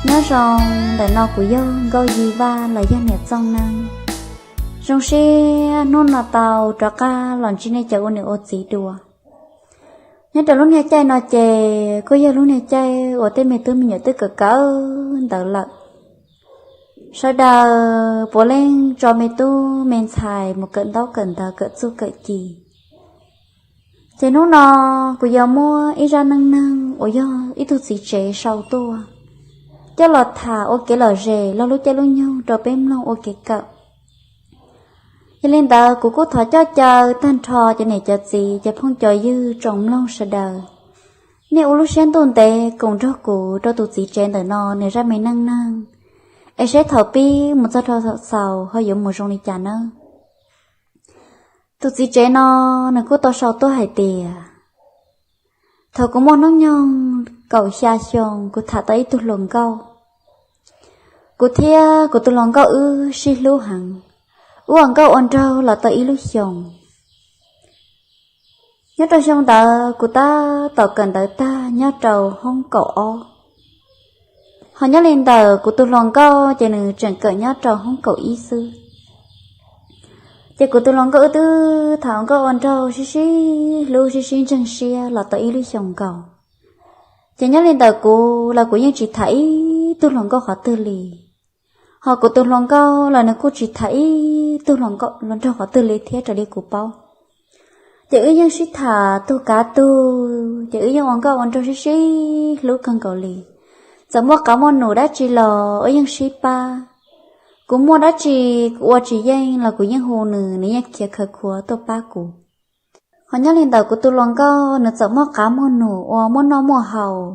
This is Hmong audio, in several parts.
Nyob zoo, ntawm no kuv yog Nkauj Yig Vaj los yog niam Txooj Neeb. Zoo siab hnub no tau rov qab los ntsib nej cov ua niam ua txiv dua. Nyob rau lub niag caij no ces kuj yog lub niag caij uas tej me tub me nyuam twb kawm kawm ntawv lawm. Sawv daws puav leej tso me tub me ntxhais mus kawm ntaub kawm ntawv kawm txuj kawm ci. Ces hnub no kuv yuav muab ib zaj neej neeg uas yog ib tug txiv tsev sau tuaj, coj los tham ua kev lom zem lub caij lub nyoog rau peb mloog ua kev kawm. Yog li ntawd kuv kuj thov coj caw tag nrho cov niam cov txiv cov phooj cov ywg tsoom mloog sawv daws, nej ua lub siab ntuj ntev koom nrog kuv rau tus txiv tsev ntawm no nws zaj me neej neeg, es seb thaum pib mus txog rau thaum xaus ho yuav mus zoo li cas nawb. Tus txiv tsev no nws kuj tau sau tuaj hais tias, thaum kuv muaj hnub nyoog kaum xya xyoo kuv tham tau ib tug hluas nkauj. Kuv thiab kuv tus hluas nkauj wb sib hlub heev, wb ua nkauj ua nraug los tau ib lub xyoos. Nyob rau xyoo ntawd kuv tab tom kawm ntawv tag nyob rau hoob kaum ob, ho nyob li ntawm kuv tus hluas nkauj ces nws tseem kawm nyob rau hoob kaum ib xwb. Ces kuv tus hluas nkauj wb twb tham ua nkauj ua nraug sib sib hlub sib sib ntseeg siab los tau ib lub xyoos nkaus. Ces nyob li ntawm kuv los kuv yeej tsis tham ib tug hluas nkauj qhov twg li, ho kuv tus hluas nkauj los nws kuj tsis tham ib tug hluas nkauj hluas nraug qhov twg li thiab raws li kuv paub. Ces wb yeej sib tham tug kav tug, ces wb yeej ua nkauj ua nraug sib sib hlub kawg nkaus li. Txawm muaj qav muaj num dab tsi los wb yeej sib pab. Kuv muaj dab tsi kuv ua tsis yeej los kuv yeej hu nws, nws yeej khiav khawv khuav tuaj pab kuv. Ho nyob li ntawm kuv tus hluas nkauj nws txawm muaj qav muaj num uas muaj noj muaj haus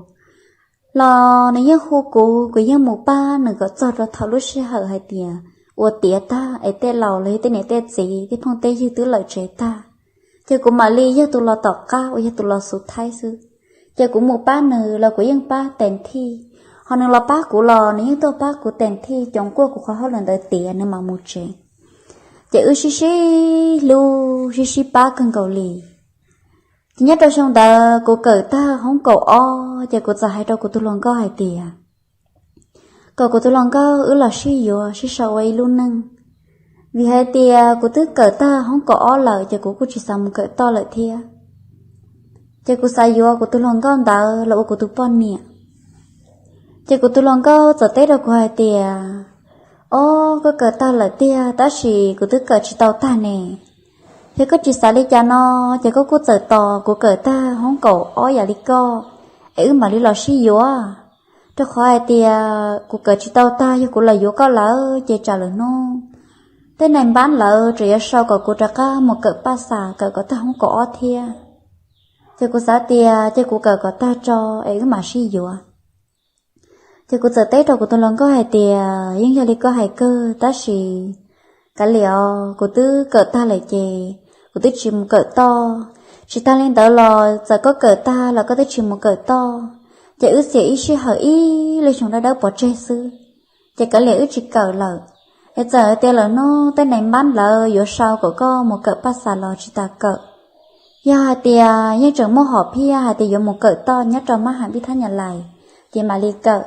los nws yeej hu kuv, kuv yeej mus pab nws kom txog rau thaum lub sij hawm hais tias ua tiav tag es tej laus los yog tej niam tej txiv tej phooj tej ywg twb lawm tsev tag, ces kuv mam li yog tus los tom qab uas yog tus los xuv thaib xwb. Ces kuv mus pab nws los kuv yeej pab tes thij, ho nws los pab kuv los nws yeej tuaj pab kuv tes thij, coov kuaj kuv qhov hauj lwm ntawd tiav nws mam mus tsev. Ces wb sib sib hlub sib sib pab kawg nkaus li. Ces nyob rau xyoo ntawd kuv kawm tag hoob kaum ob ces kuv txawm hais rau kuv tus hluas nkauj hais tias, kom kuv tus hluas nkauj wb los sib yuav sib sau ua ib lub neej, vim hais tias kuv twb kawm tag hoob kaum ob lawm ces kuv kuj tsis xav mus kawm toj lawm thiab. Ces kuv xav yuav kuv tus hluas nkauj ntawd los ua kuv tus poj niam. Ces kuv tus hluas nkauj txawm teb rau kuv hais tias, ob, koj kawm tag lawm tiag tab sis kuv twb kawm tsis tau tag ne. Yog koj tsis xav li cas no ces koj kuj txawm tos kuv kawm tag hoob kaum ob yam li koj es wb mam li los sib yuav. Rau qhov hais tias kuv kawm tsis tau tag, yog kuv los yuav koj lawm ces tsam lwm hnub tej nais npab lawv tseem yuav sau kom kuv rov qab mus kawm paj xas kawm kom tag hoob kaum ob thiab. Ces kuv xav tias ces kuv kawm kom tag tso es wb mam sib yuav. Ces kuv txawm teb rau kuv tus hluas nkauj hais tias, yeej yog li koj hais kawg tab sis kav liam os, kuv twb kawm tag lawm ces kuv twb tsis mus kawm toj. Tsis tag li ntawd los txawm koj kawm tag los koj twb tsis mus kawm toj, ces wb xiam ib sij hawm ib lub xyoo dawb dawb pov tseg xwb, ces kav liam wb tsis kawm lawm. Es txawm hais tias lwm hnub tej nais npab lawv yuav sau kom koj mus kawm paj xas los tsis tas kawm. Yog hais tias yeej tseem muaj hom phiaj hais tias yuav mus kawm toj nyob rau mab ham pib thab nyam lais, ces mam li kawm.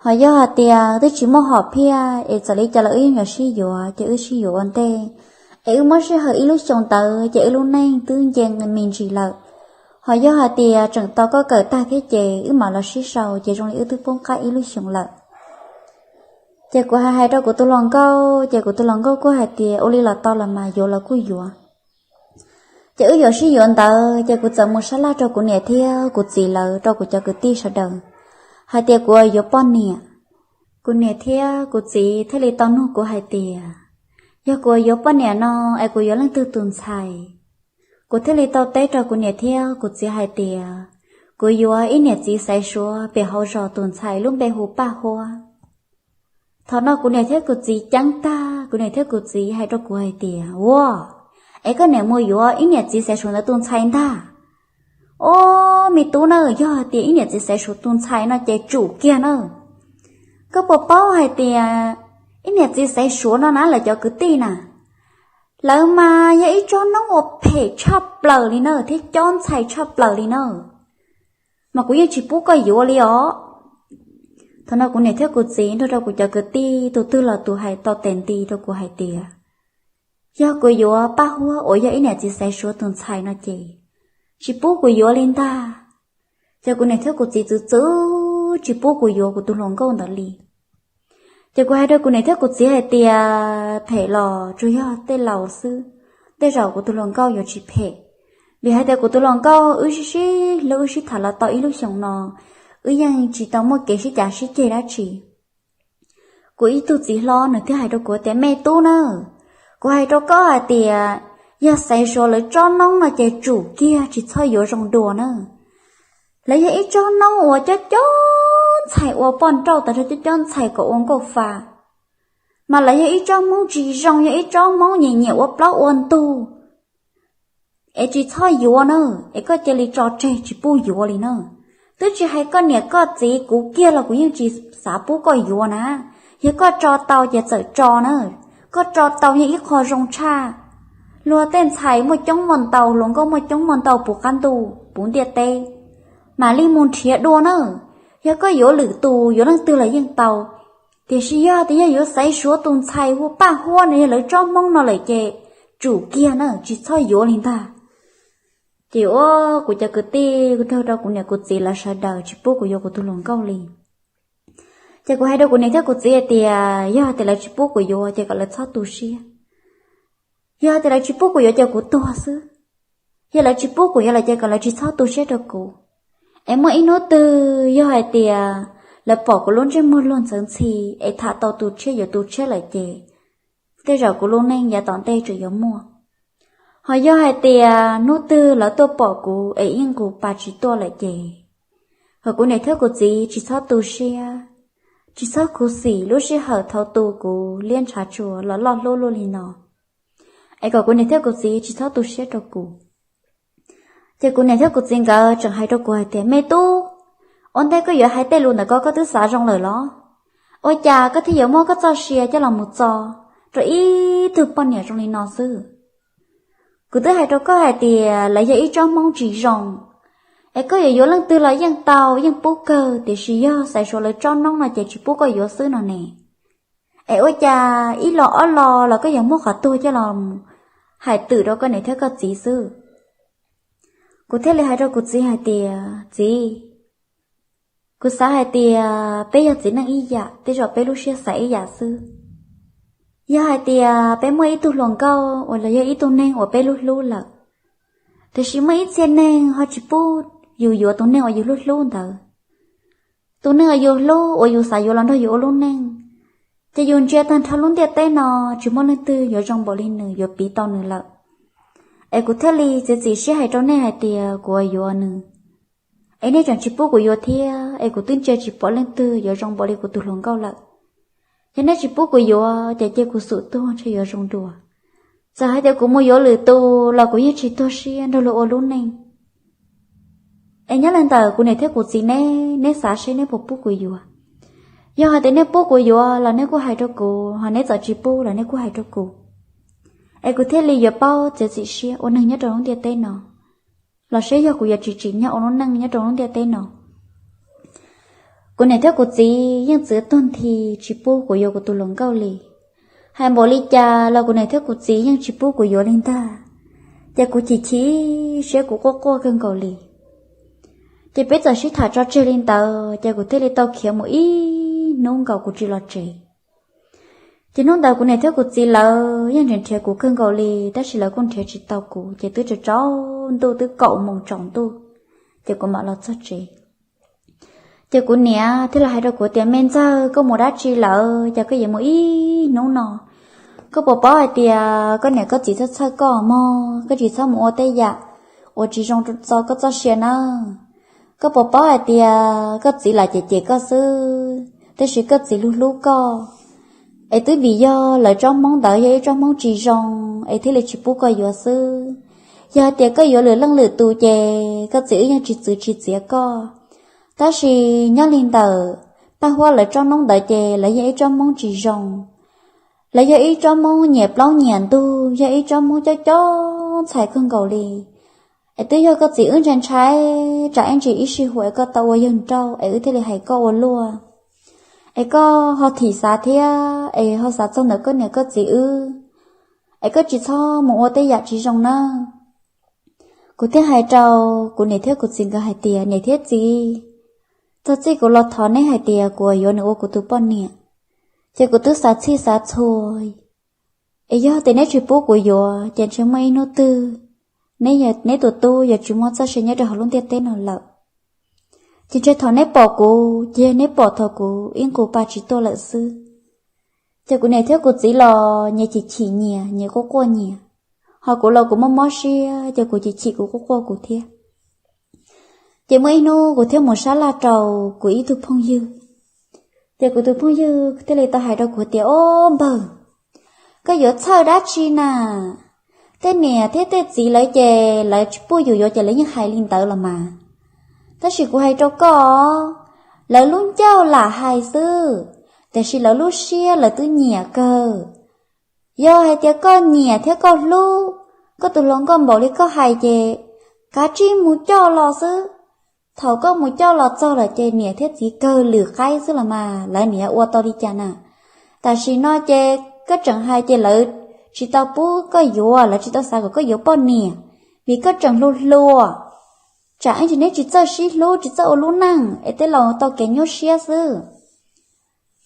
Ho yog hais tias twb tsis muaj hom phiaj es txawm li cas los wb yeej yuav sib yuav ces wb sib yuav ua ntej, es wb muab sij hawm ib lub xyoo ntawd ces wb lub neej twb nce me ntsis lawm. Ho yog hais tias tseem tos koj kawm tag thiab ces wb mam los sib sau ces zoo li wb twb poob qab ib lub xyoo lawm. Ces kuv hais hais rau kuv tus hluas nkauj ces kuv tus hluas nkauj kuj hais tias ua li los tau los mas yuav los kuj yuav. Ces wb yuav sib yuav ntawd ces kuv txawm mus sab laj rau kuv niam thiab kuv txiv lawv rau kuv cov kwv tij sawv daws hais tias kuv yuav poj niam. Kuv niam thiab kuv txiv thiaj li tau nug kuv hais tias, yog kuv yuav poj niam no es kuv yuav leej twg tus ntxhais? Kuv thiaj li tau teb rau kuv niam thiab kuv txiv hais tias, kuv yuav ib niam txiv xaiv suav pem hauv zos tus ntxhais lub npe hu Paj Huab. Thaum no kuv niam thiab kuv txiv ceeb tag, kuv niam thiab kuv txiv hais rau kuv hais tias, ua, es koj niam mus yuav ib niam txiv xaiv suav ntawd tus ntxhais ntag? Ob, me tub na, yog hais tias ib niam txiv xaiv suav tus ntxhais no ces tsum kiag na. Koj puas paub hais tias ib niam txiv xaiv suav no na lawv cov kwv tij na, lawv mas yog ib tsob noob uas phem tshaj plaws li na thiab cob ntxhais tshaj plaws li na, mas kuv yeej tsis pub koj yuav li os. Thaum no kuv niam thiab kuv txiv nrog rau kuv cov kwv tij tus twg los tus hais tau tes nti rau kuv hais tias, yog kuv yuav Paj Huab uas yog ib niam txiv xaiv Suav tus ntxhais no ces tsis pub kuv yuav li ntag. Ces kuv niam thiab kuv txiv txwv txwv tsis pub kuv yuav kuv tus hluas nkauj ntawd li. Ces kuv hais rau kuv niam thiab kuv txiv hais tias, phem los tsuas yog tej laus xwb, tej zaum kuv tus hluas nkauj yuav tsis phem. Vim hais tias kuv tus hluas nkauj wb sib sib hlub wb sib tham los tau ib lub xyoos no, wb yeej tsis tau muaj kev sib cav sib ceg dab tsi. Kuv ib tug txiv hlob nws thiaj hais rau kuv tias, me tub na, kuv hais rau koj hais tias, yog xaiv Suav lawv tsob noob no ces tsum kiag tsis txhob yuav zoo dua na. Lawv yog ib tsob noob uas cov cov ntxhais ua poj nrauj tas zog, cov cov ntxhais kom ua nkauj fa, mas lawv yog ib tsob hmoob tsis zoo, yog ib tsob hmoob nyiam nyiam ua plaub ua ntug, es tsis txhob yuav na, es koj cia li tso tseg tsis pub yuav li na. Twb tsis hais koj niam koj txiv, kuv kiag los kuv yeej tsis xav pub koj yuav na. Yog koj tso tau ces txawm tso na, koj tso tau yeej ib qho zoo tshaj. Luag tej ntxhais muaj coob muaj ntau, hluas nkauj muaj coob muaj ntau puv qab ntuj puv ntiaj teb, mam li mus nrhiav dua na. Yog koj yuav lwm tus yuav leej twg los yeej tau, tiam sis yog tias yog yuav xaiv Suav tus ntxhais hu Paj Huab no, yog lawv tsob hmoob no lawm ces tsum kiag na, tsis txhob yuav li ntag. Ces ua kuv cov kwv tij nrog rau kuv niam kuv txiv lawv sawv daws tsis pub kuv yuav kuv tus hluas nkauj li. Ces kuv hais rau kuv niam thiab kuv txiv hais tias, yog tias lawv tsis pub kuv yuav ces kom lawv txhob tu siab. Yog tias lawv tsis pub kuv yuav ces kuv tuag xwb. Yog lawv tsis pub kuv yuav lawm ces kom lawv tsis txhob tu siab rau kuv. Es muaj ib hnub twg yog hais tias lawv pom kuv lub ntsej muag luag ntxhi ntxhi, es tham tau tus tshiab yuav tus tshiab lawm ces tej zaum kuv lub neej yav tom ntej tseem yuav muaj. Ho yog hais tias hnub twg lawv tuaj pom kuv es ib nqus pa tsis tuaj lawm ces, hos kuv niam thiab kuv txiv tsis txhob tu siab, tsis txhob khuv xim lub sij hawm thaum tu kuv liab ntshav tsuas los loj hlub luaj li no. Es kom kuv niam thiab kuv txiv tsis txhob tu siab rau kuv. Ces kuv niam thiab kuv txiv nkawd tseem hais rau kuv hais tias, me tub, ua ntej koj yuav hais tej lus ntawm ko koj twb xav zoo lawm los? Ua cas koj thiaj yuav muab koj txoj sia coj los mus txo rau ib tug poj niam zoo li no xwb? Kuv twb hais rau koj hais tias lawv yog ib tsob hmoob tsis zoo, es koj yuav yuav leej twg los yeej tau yeej pub kawg, tiam sis yog xaiv Suav lawv tsob noob no ces tsis pub koj yuav xwb no ne. Es ua cas ib los ob los los koj yuav muab qhov tuag coj los hais twm rau koj niam thiab koj txiv xwb? Kuv thiaj li hais rau kuv txiv hais tias, txiv, kuv xav hais tias peb yog txiv neej ib yam, tej zaum peb lub siab xav ib yam xwb. Yog hais tias peb muaj ib tug hluas nkauj uas los yog ib tug neeg uas peb hlub hlub lawm, tiam sis muaj ib txhia neeg ho tsis pub yus yuav tus neeg uas yus hlub hlub ntawd. Tus neeg uas yus hlub uas yus xav yuav los nrog yus ua lub neej, ces yus ntsia tag nrho lub ntiaj teb no tsis muaj leej twg yuav zoo npaum li nws, yuav piv tau nws lawm. Es kuv thiaj li txiav txim siab hais rau nej hais tias kuv yuav nws, es nej tseem tsis pub kuv yuav thiab, es kuv twb ntsia tsis pom leej twg yuav zoo npaum li kuv tus hluas nkauj lawm. Yog nej tsis pub kuv yuav ces cia kuv xum tuag ntshe yuav zoo dua. Txawm hais tias kuv mus yuav lwm tus los kuv yeej tsis tuag siab nrog luag ua lub neej. Es nyob li ntawm kuv niam thiab kuv txiv neb, neb xav seb neb puas pub kuv yuav. Yog hais tias nej pub kuv yuav los nej kuj hais rau kuv, ho neb txawm tsis pub los nej kuj hais rau kuv, es kuv thiaj li yuav paub txiav txim siab ua neeg nyob rau lub ntiaj teb no, los seb yog kuv yuav tsis tsim nyog ua lub neej nyob rau lub ntiaj teb no. Kuv niam thiab kuv txiv yeej txwv tuag nthi tsis pub kuv yuav kuv tus hluas nkauj li. Hais npaum li cas los kuv niam thiab kuv txiv yeej tsis pub kuv yuav li ntag. Ces kuv chim chim siab, kuv quaj quaj kawg nkaus li. Ces peb txawm sib tham tso tseg li ntawd, ces kuv thiaj li tau khiav mus ib hnub nkaus kuv tsis los tsev. Ces hnub ntawd kuv niam thiab kuv txiv lawv yeej nrhiav nrhiav kuv kawg nkaus li, tab sis lawv kuj nrhiav tsis tau kuv, ces twb tsaus ntuj, twb kaum moos tsaus ntuj, ces kuv mam los txog tsev. Ces kuv niam thiaj li hais rau kuv tias, me ntxawg, koj mus dab tsi lawm, ces koj yuav mus ib hnub no? Koj puas paub hais tias koj niam koj txiv txhawj txhawj koj mog, koj tsis txhob mus ua tej yam uas tsis zoo txog koj txoj sia nawb. Koj puas paub hais tias koj txiv lam cem cem koj xwb, tab sis koj txiv hlub hlub koj. Es twb vim yog lawv tsob hmoob ntawd yog ib tsob hmoob tsis zoo, es thiaj li tsis pub koj yuav xwb. Yog hais tias koj yuav lwm leej lwm tus ces koj txiv wb yeej tsis txwv tsis txiav koj. Tab sis nyob li ntawm Paj Huab lawv tsob noob ntawd ces lawv yog ib tsob hmoob tsis zoo. Lawv yog ib tsob hmoob nyiam plaub nyiam ntug, yog ib tsob hmoob coob coob ntxhais kawg nkaus li. Es twb yog koj txiv wb ntshai ntshai tsam ib ntsis ib sij huam es koj tau ua yawg nrauj es wb thiaj li hais koj ua luaj. Es koj ho thim xav thiab es ho xav txog ntawm koj niam koj txiv wb, es koj tsis txhob mus ua tej yam tsis zoo nawb. Kuv thiaj hais rau kuv niam thiab kuv txiv nkawd hais tias, niam thiab txiv, txog txij kuv los thov neb hais tias kuv yuav nws ua kuv tus poj niam, ces kuv twb xav txhij xav txhua. Es yog tias neb tsis pub kuv yuav ces ntshe muaj ib hnub twg neb, neb tus tub yuav tsis muaj txoj sia nyob rau hauv lub ntiaj teb no lawm. Ces ntshe thaum neb pom kuv ces yog neb pom thaum kuv ib nqus pa tsis tuaj lawm xwb. Ces kuv niam thiab kuv txiv los nyias chim chim nyias, nyias quaj quaj nyias, ho kuv los kuv mob mob siab ces kuv chim chim kuv quaj quaj kuv thiab. Ces muaj ib hnub kuv thiaj mus sab laj rau kuv ib tug phooj ywg. Ces kuv tus phooj ywg thiaj li tau hais rau kuv tias, o npawg, koj yuav txhawj dab tsi na? Tej niam thiab tej txiv lawv ces lawv tsis pub yus yuav ces lawv yeej hais li ntawd los mas. Tab sis kuv hais rau koj, lawv lub ncauj lam hais xwb, tiam sis lawv lub siab lawv twb nyiam kawg. Yog hais tias koj nyiam thiab koj hlub koj tus hluas nkauj npaum li koj hais ces kav tsij mus coj los xwb. Thaum koj mus coj los txog lawm ces niam thiab txiv kawg lwm qaib xwb los mas, lawv niaj ua tau li cas na. Tam sim no ces koj tseem hais ces lawv tsis tau pub koj yuav, lawv tsis tau xav kom koj yuav poj niam, vim koj tseem hluas hluas. Tsam ib ntsis neb tsis txawj sib hlub tsis txawj ua lub neej es tej laus tau kev nyuaj siab xwb.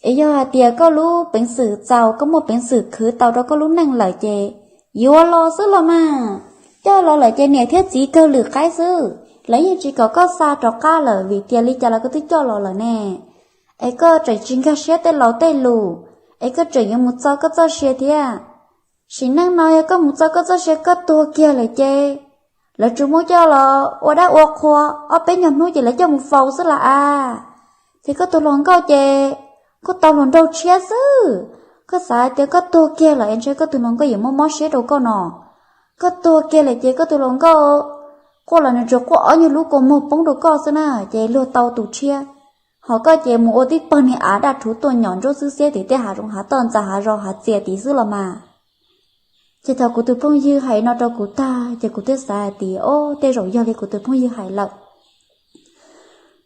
Es yog hais tias koj lub peev xwm txaus, koj muaj peev xwm khwv tau rau koj lub neej lawm ces yuav los xwb los mas. Coj los lawm ces niam thiab txiv kawg lwm qaib xwb, lawv yeej tsis kom koj xa rov qab lawm vim tias li cas los koj twb coj los lawm ne. Es koj tseem tsis nkag siab tej laus tej lus, es koj tseem yuav mus txo koj txoj sia thiab. Sim neej no yog koj mus txo koj txoj sia koj tuag kiag lawm ces lawv tsuas muab coj los ua dab ua qhua, ob peb nyuag hnub ces lawv coj mus faus xwb las as. Ces koj tus hluas nkauj ces kuj tau hluas nraug tshiab xwb. Koj xav tias koj tuag kiag lawm es ntshe koj tus hluas nkauj yuav mob mob siab rau koj no. Koj tuag kiag lawm ces koj tus hluas nkauj quaj los nws tsuas quaj ob nyuag lub kua muag poob rau koj xwb na, ces luag tau tus tshiab. Ho koj ces mus ua tib pawg niag av daj rhuv tuaj nyom ntsuab xwb xiab tim tej hav zoov hav toj ntxas hav zos hav txias tid xwb los mas. Ces thaum kuv tus phooj ywg hais no rau kuv tag ces kuv thiaj xav hais tias, o, tej zaum yog li kuv tus phooj ywg hais lawm.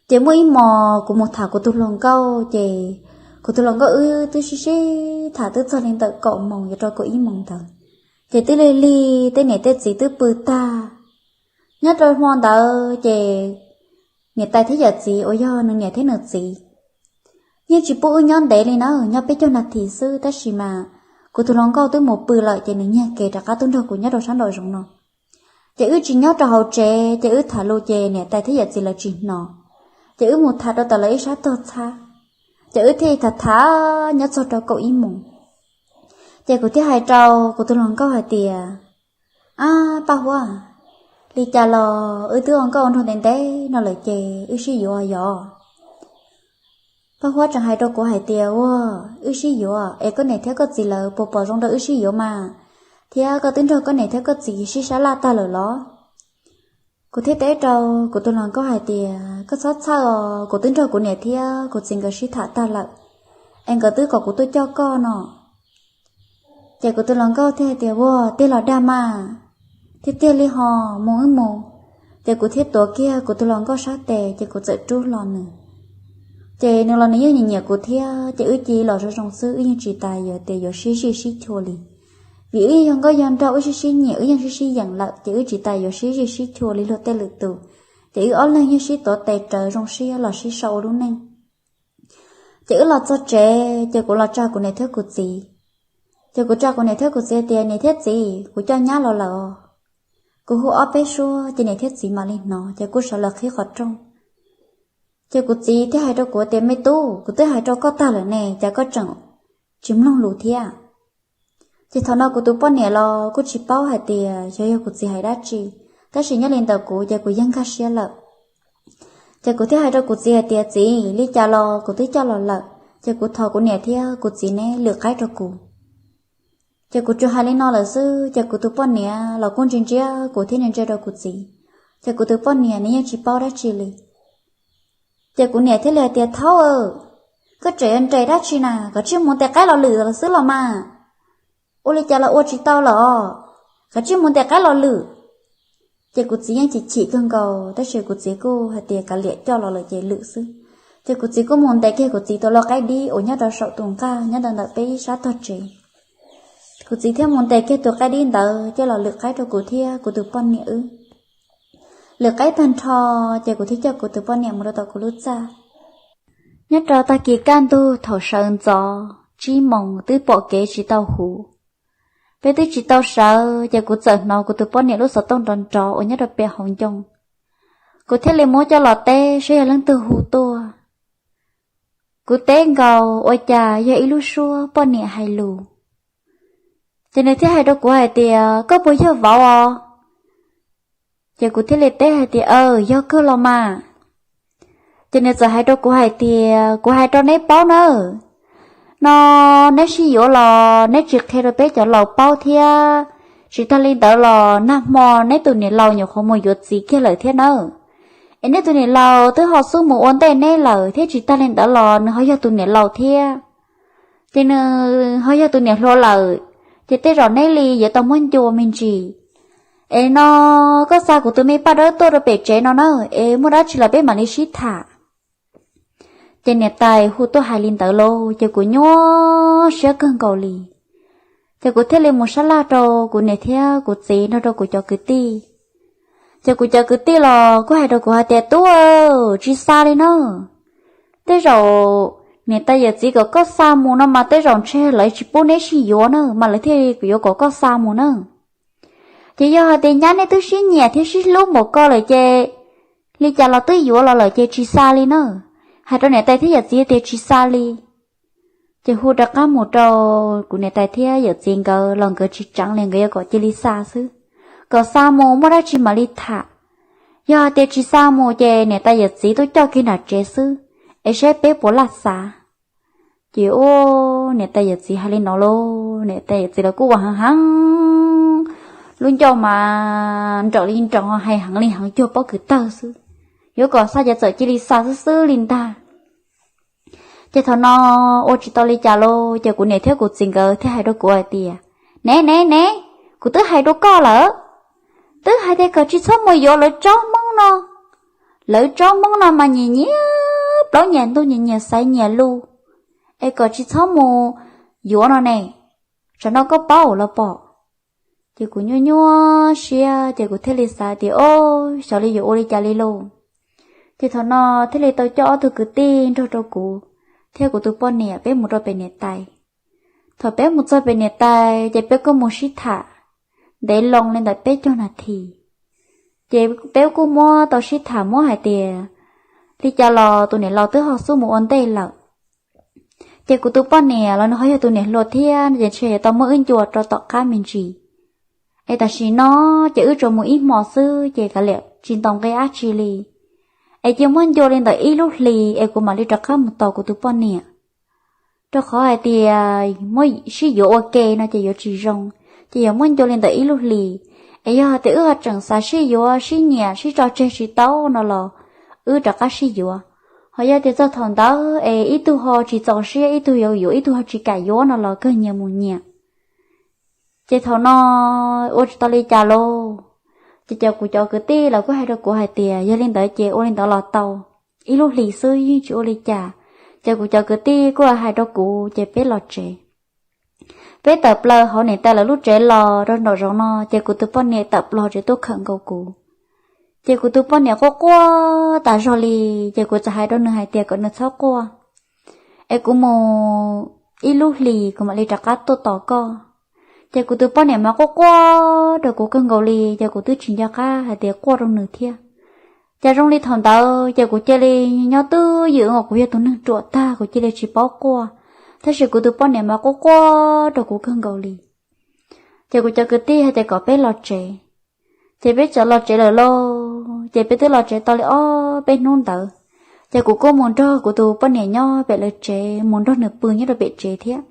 Ces muaj ib hmos kuv mus tham kuv tus hluas nkauj ces kuv tus hluas nkauj wb twb sib sib tham twb txog li ntawm kaum moos yuav rau kaum ib moos ntawd. Ces twb lig lig tej niam tej txiv twb pw tag. Nyob rau hmo ntawd ces niam tais thiab yawm txiv uas yog nws niam thiab nws txiv yeej tsis pub wb nyob ntev li na, nyob peb caug nas this xwb tab sis mas kuv tus hluas nkauj twb mus pw lawm ces nws nyiag kev rov qab tuaj nrog kuv nyob rau sab nraum zoov no. Ces wb tsis nyob rau hauv tsev ces wb tham lus ces niam tais thiab yawm txiv lawv tsis hnov. Ces wb mus tham rau tom lawv ib sab tog txhab, ces wb thiaj tham tham nyob txog rau kaum ib moos. Ces kuv thiaj hais rau kuv tus hluas nkauj hais tias, ab Paj Huab, li cas los wb twb ua nkauj ua nraug ntev ntev no lawm ces wb sib yuav yom? Paj Huab tseem hais rau kuv hais tias, ua, wb sib yuav es koj niam thiab koj txiv lawv puas pom zoo rau wb sib yuav mas, thiab koj twb nrog koj niam thiab koj txiv sib sab laj tag lawm los? Kuv thiaj teb rau kuv tus hluas nkauj hais tias, koj txhob txhawj os, kuv twb nrog kuv niam thiab kuv txiv nkawd sib tham tag lawm, es nkawd twb kom kuv tuaj coj koj no. Ces kuv tus hluas nkauj thiaj hais tias, ua, tiag los dag mas? Tiag tiag li ho, mus wb mus. Ces kuv thiaj tuav kiag kuv tus hluas nkauj sab tes ces kuv txawm rub hlo nws. Ces nws los nws yeej nyiam nyiam kuv thiab ces wb cia li los zoo zoo xwb, wb yeej tsis tas yuav tias yuav sib zij sib chua li. Vim wb yeej yog nkauj yog nraug, wb sib sib nyiam, wb yeej sib sib yeem lawm ces wb tsis tas yuav sib zij sib chua li luag tej lwm tus. Ces wb ob leeg yeej sib tuav tes rawv zoo siab los sib sau ua lub neej. Ces wb los txog tsev ces kuv los tsa kuv niam thiab kuv txiv. Ces kuv tsa kuv niam thiab kuv txiv tias, niam thiab txiv, kuv coj nyab los lawm os. Kuv hu ob peb suab ces niam thiab txiv mam li hnov ces kuj sawv los qhib qhov rooj. Ces kuv txiv thiaj hais rau kuv tias, me tub, kuv twb hais rau koj tag lawm ne, cas koj tseem tsis mloog lus thiab? Ces thaum no kuv tus poj niam los kuj tsis paub hais tias xyov yog kuv txiv hais dab tsi, tab sis nyob li ntawm kuv ces kuv yeej nkag siab lawm. Ces kuv thiaj hais rau kuv txiv hais tias, txiv, li cas los kuv twb coj los lawm, ces kuv thov kuv niam thiab kuv txiv neb lwm qaib rau kuv. Ces kuv tsuas hais li no lawm xwb ces kuv tus poj niam los kuj ntsia ntsia kuv thiab ntsia ntsia rau kuv txiv. Ces kuv tus poj niam nws yeej tsis paub dab tsi li. Ces kuv niam thiaj li hais tias, thaub, koj tseem yuav nres dab tsi na, koj tsij mus ntes qaib los lwm los xwb los mas. Ua li cas los ua tsis tau los, koj tsij mus ntes qaib los lwm. Ces kuv txiv yeej chim chim kawg nkaus tab sis kuv txiv kuj hais tias kav liam, coj los lawm ces lwm xwb. Ces kuv txiv kuj mus ntes kiag kuv txiv tus lau qaib dib uas nyob rau saum tus nqaj nyob ntawm peb sab tog tsev. Kuv txiv thiaj mus ntes kiag tus qaib dib ntawd coj los lwm qaib rau kuv thiab kuv tus poj niam wb. Lwm qaib tag nrho, ces kuv thiaj coj kuv tus poj niam mus rau tom kuv lub txaj. Nyob rau tag kis kaj ntug thaum sawv ntxov tsib moos twb pom kev tsis tau huv, peb twb tsis tau sawv, ces kuv txawm hnov kuv tus poj niam lub xov tooj nrov nrov uas nyob rau pem hauv ncoo. Kuv thiaj li muab coj los teb saib yog leej twg hu tuaj. Kuv teb nkaus ua cas yog ib lub suab poj niam hais lus. Ces nws thiaj hais rau kuv hais tias, koj puas yog vauv os? Ces kuv thiaj li teb hais tias, aw, yog kawg los mas. Ces nws txawm hais rau kuv hais tias, kuv hais rau neb paub nawb, no neb sib yuav los neb tsis qhia rau peb cov laus paub thiab, tsis tag li ntawd los nag hmo neb tus niam laus nyuam qhuav mus yuav txiv kiag lawm thiab nawb. Es neb tus niam laus twb ho xub mus ua ntej neb lawm thiab, tsis tag li ntawd los nws ho yog tus niam laus thiab, ces nws ho yog tus niam hluas lawm, ces tej zaum neb li yuav tau muab ncua me ntsis. Es no koj xa kuv tus me paj dawb tuaj rau pem tsev no na, es muaj dab tsi los peb mam li sib tham. Ces niam tais hu tuaj hais li ntawd lauj, ces kuv nyuaj siab kawg nkaus li. Ces kuv thiaj li mus sab laj rau kuv niam thiab kuv txiv nrog rau kuv cov kwv tij. Ces kuv cov kwv tij los kuj hais rau kuv hais tias, tub, tsis xa li na. Tej zaum niam tais yawm txiv kom koj xa mus no mas tej zaum ntshe lawv tsis pub neb sib yuav na mas lawv thiaj yuav kom koj xa mus na. Ces yog hais tias nyab neb twb sib nyiam thiab sib hlub npaum ko lawm ces li cas los twb yuav los lawm ces tsis xa li na. Hais rau niam tais thiab yawm txiv tias tsis xa li. Ces hu rov qab mus rau kuv niam tais thiab yawm txiv nkawd los nkawd tsis tseev li, nkawd yuav kom cia li xa xwb. Kom xa mus muaj dab tsi mam li tham. Yog hais tias tsis xa mus ces niam tais yawm txiv tuaj coj kiag nram tsev xwb, es saib peb puas laj xav. Ces ua niam tais yawm txiv hais li no lauj, niam tais yawm txiv los kuj ua heev heev, lub ncauj mas nraum li nraum, hais heev li heev cuag pob kws tawg xwb. Yuav kom xa ces txawm cia li xa xwb xwb li ntag. Ces thaum no ua tsis tau li cas lauj, ces kuv niam thiab kuv txiv nkawd thiaj hais rau kuv hais tias, ne ne ne, kuv twb hais rau koj lawm, twb hais tias kom tsis txhob mus yuav lawv tsob hmoob no. Lawv tsob hmoob no mas nyias nyias plaub nyias ntug, nyias nyias xaiv nyias lus, es kom tsis txhob mus yuav no ne. Tsam no koj paub los pom. Ces kuv nyuaj nyuaj siab ces kuv thiaj li xav tias, o, xyov li yuav ua li cas li lauj. Ces thaum no thiaj li tau coj ob tug kwv tij nrog rau kuv thiab kuv tus poj niam peb mus rau pem niam tais. Thaum peb mus txog pem niam tais ces peb kuj mus sib tham ntev loo li ntawm peb caug nas this. Ces peb kuj muab tau sib tham muab hais tias li cas los tus niam laus twb ho xub mus ua ntej lawm. Ces kuv tus poj niam los nws ho yog tus niam hluas thiab no ces ntshe yuav tau muab wb ncua rau tom qab me ntsis. Es tam sim no ces wb tsuas mus ib hmo xwb ces kav liam tsis ntaus nqi dab tsi li. Es cia muab ncua li ntawm ib lub hlis es kuv mam li rov qab mus tos kuv tus poj niam. Rau qhov hais tias muab sib yuav ua ke no ces yuav tsis zoo, ces yuav muab ncua li ntawm ib lub hlis. Es yog hais tias wb ho tseem xav sib yuav sib nyiam sib tso tseg tsis tau no los wb rov qab sib yuav. Ho yog tias txog thaum ntawd es ib tug ho tsis txaus siab, ib tug yuav yuav, ib tug ho tsis kam yuav no los kawg nyias mus nyias. Ces thaum no ua tsis tau li cas lauj. Ces cov kuv cov kwv tij los kuj hais rau kuv hais tias yog li ntawd ces ua li ntawd los tau, ib lub hlis xwb yeej tsis ua li cas. Ces kuv cov kwv tij kuj hais rau kuv ces peb los tsev. Peb tawm plaws hauv niam tais lawv lub tsev los rau nraum zoov no ces kuv tus poj niam tawm plaws tsev tuaj khawm nkaus kuv. Ces kuv tus poj niam quaj quaj tas zog li, ces kuv txawm hais rau nws hais tias kom nws txhob quaj, es kuv mus ib lub hlis kuv mam li rov qab tuaj tos koj. Ces kuv tus poj niam mas quaj quaj rau kuv kawg nkaus li, ces kuv twb tsis nco qab hais tias quaj rau nws thiab. Ces zoo li thaum ntawd ces kuv cia li nyob twj ywm, kuv yog tus neeg ruam tag kuv cia li tsis paub quaj, tab sis kuv tus poj niam mas quaj quaj rau kuv kawg nkaus li. Ces kuv cov kwv tij hais tias kom peb los tsev, ces peb txawm los tsev lawm lauj. Ces peb twb los tsev tau li ob peb hnub ntawd, ces kuv kuj mus nrog kuv tus poj niam nyob pem lawv tsev, mus nrog nws pw nyob rau pem tsev thiab.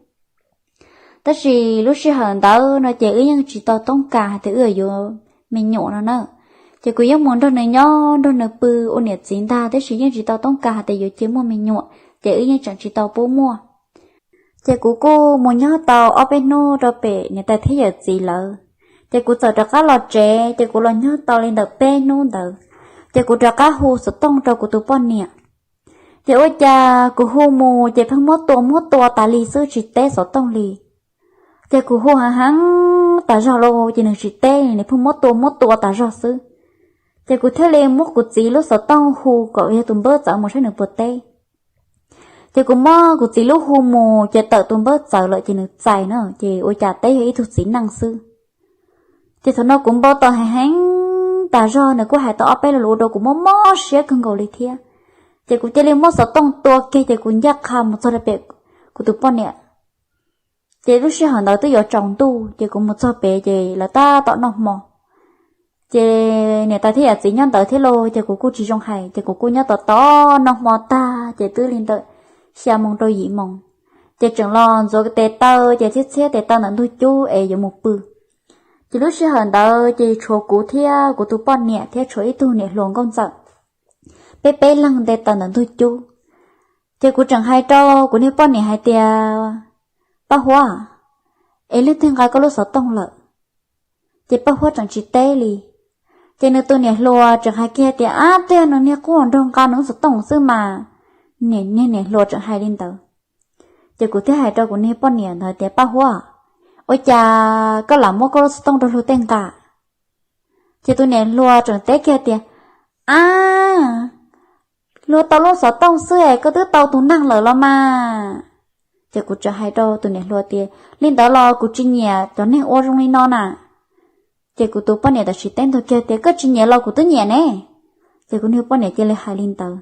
Tab sis lub sij hawm ntawd no ces wb yeej tsis tau toob kas hais tias wb yuav me nyuam no na. Ces kuv yeej mus nrog nws nyob nrog nws pw ua niam txiv ntag, tab sis yeej tsis tau toob kas hais tias yuav cia muaj me nyuam, ces wb yeej tseem tsis tau pub muaj. Ces kuv kuj mus nyob tau ob peb hnub rau pem niam tais thiab yawm txiv lawv, ces kuv txawm rov qab los tsev, ces kuv los nyob tau li ntawm peb hnub ntawd, ces kuv rov qab hu xov tooj rau kuv tus poj niam. Ces ua cas kuv hu mus ces pheej muab tua muab tua tas li xwb, tsis teb xov tooj li. Ces kuv hu heev heev tas zog los ces nws tsis teb, nws pheej muab tua muab tua tas zog xwb. Ces kuv thiaj li muab kuv txiv lub xov tooj hu kom yog tus npawb txawv mus saib nws puas teb. Ces kuv muab kuv txiv lub hu mus ces tawm tus npawb txawv lawm ces nws txais na, ces ua cas teb yog ib tug txiv neej xwb. Ces thaum no kuv npau taws heev heev tas zog, nws kuj hais tau ob peb lo lus ua rau kuv mob mob siab kawg nkaus li thiab. Ces kuv cia li muab xov tooj tua kiag ces kuv ncaj qha mus txog rau pem kuv tus poj niam. Ces lub sij hawm ntawd twb yuav tsaus ntuj ces kuv mus txog pem ces lawv tab tom noj hmo. Ces niam tais thiab yawm txiv nyob ntawd thiab los ces kuv kuj tsis zoo hais, ces kuv kuj nyob tos tos noj hmo tag ces twb li ntawm xya moo rau yim moo, ces tseem los ntxuav tes taw ces txhiab txhiab tes taw ntawm ntug cub es yuav mus pw. Ces lub sij hawm ntawd ces tshuav kuv thiab kuv tus poj niam thiab tshuav ib tug niam hluas nkauj ntxawm, peb peb leeg nte taw ntawm ntug cub. Ces kuv tseem hais rau kuv niag poj niam hais tias, Paj Huab, es leej twg nqa koj lub xov tooj lawm? Ces Paj Huab tseem tsis teb li. Ces nws tus niam hluas tseem hais kiag tias, Ab, twb yog nws niag qub nrog nqa nws lub xov tooj xwb mas. Niag niam hluas tseem hais li ntawd. Ces kuv thiaj hais rau kuv niag poj niam ntawd tias, Paj Huab, ua cas koj lam muab koj lub xov tooj rau luag tej nqa? Ces tus niam hluas tseem teb kiag tias, Ab, luag tau lub xov tooj xwb es koj twb tau tus neeg lawm los mas. Ces kuv tseem hais rau tus niam hluas tias, Li ntawd los kuv tsis nyiam cov neeg ua zoo li no na. Ces kuv tus poj niam tam sim teb ntua kiag tias, Koj tsis nyiam los kuv twb nyiam ne. Ces kuv niag poj niam cia li hais li ntawd.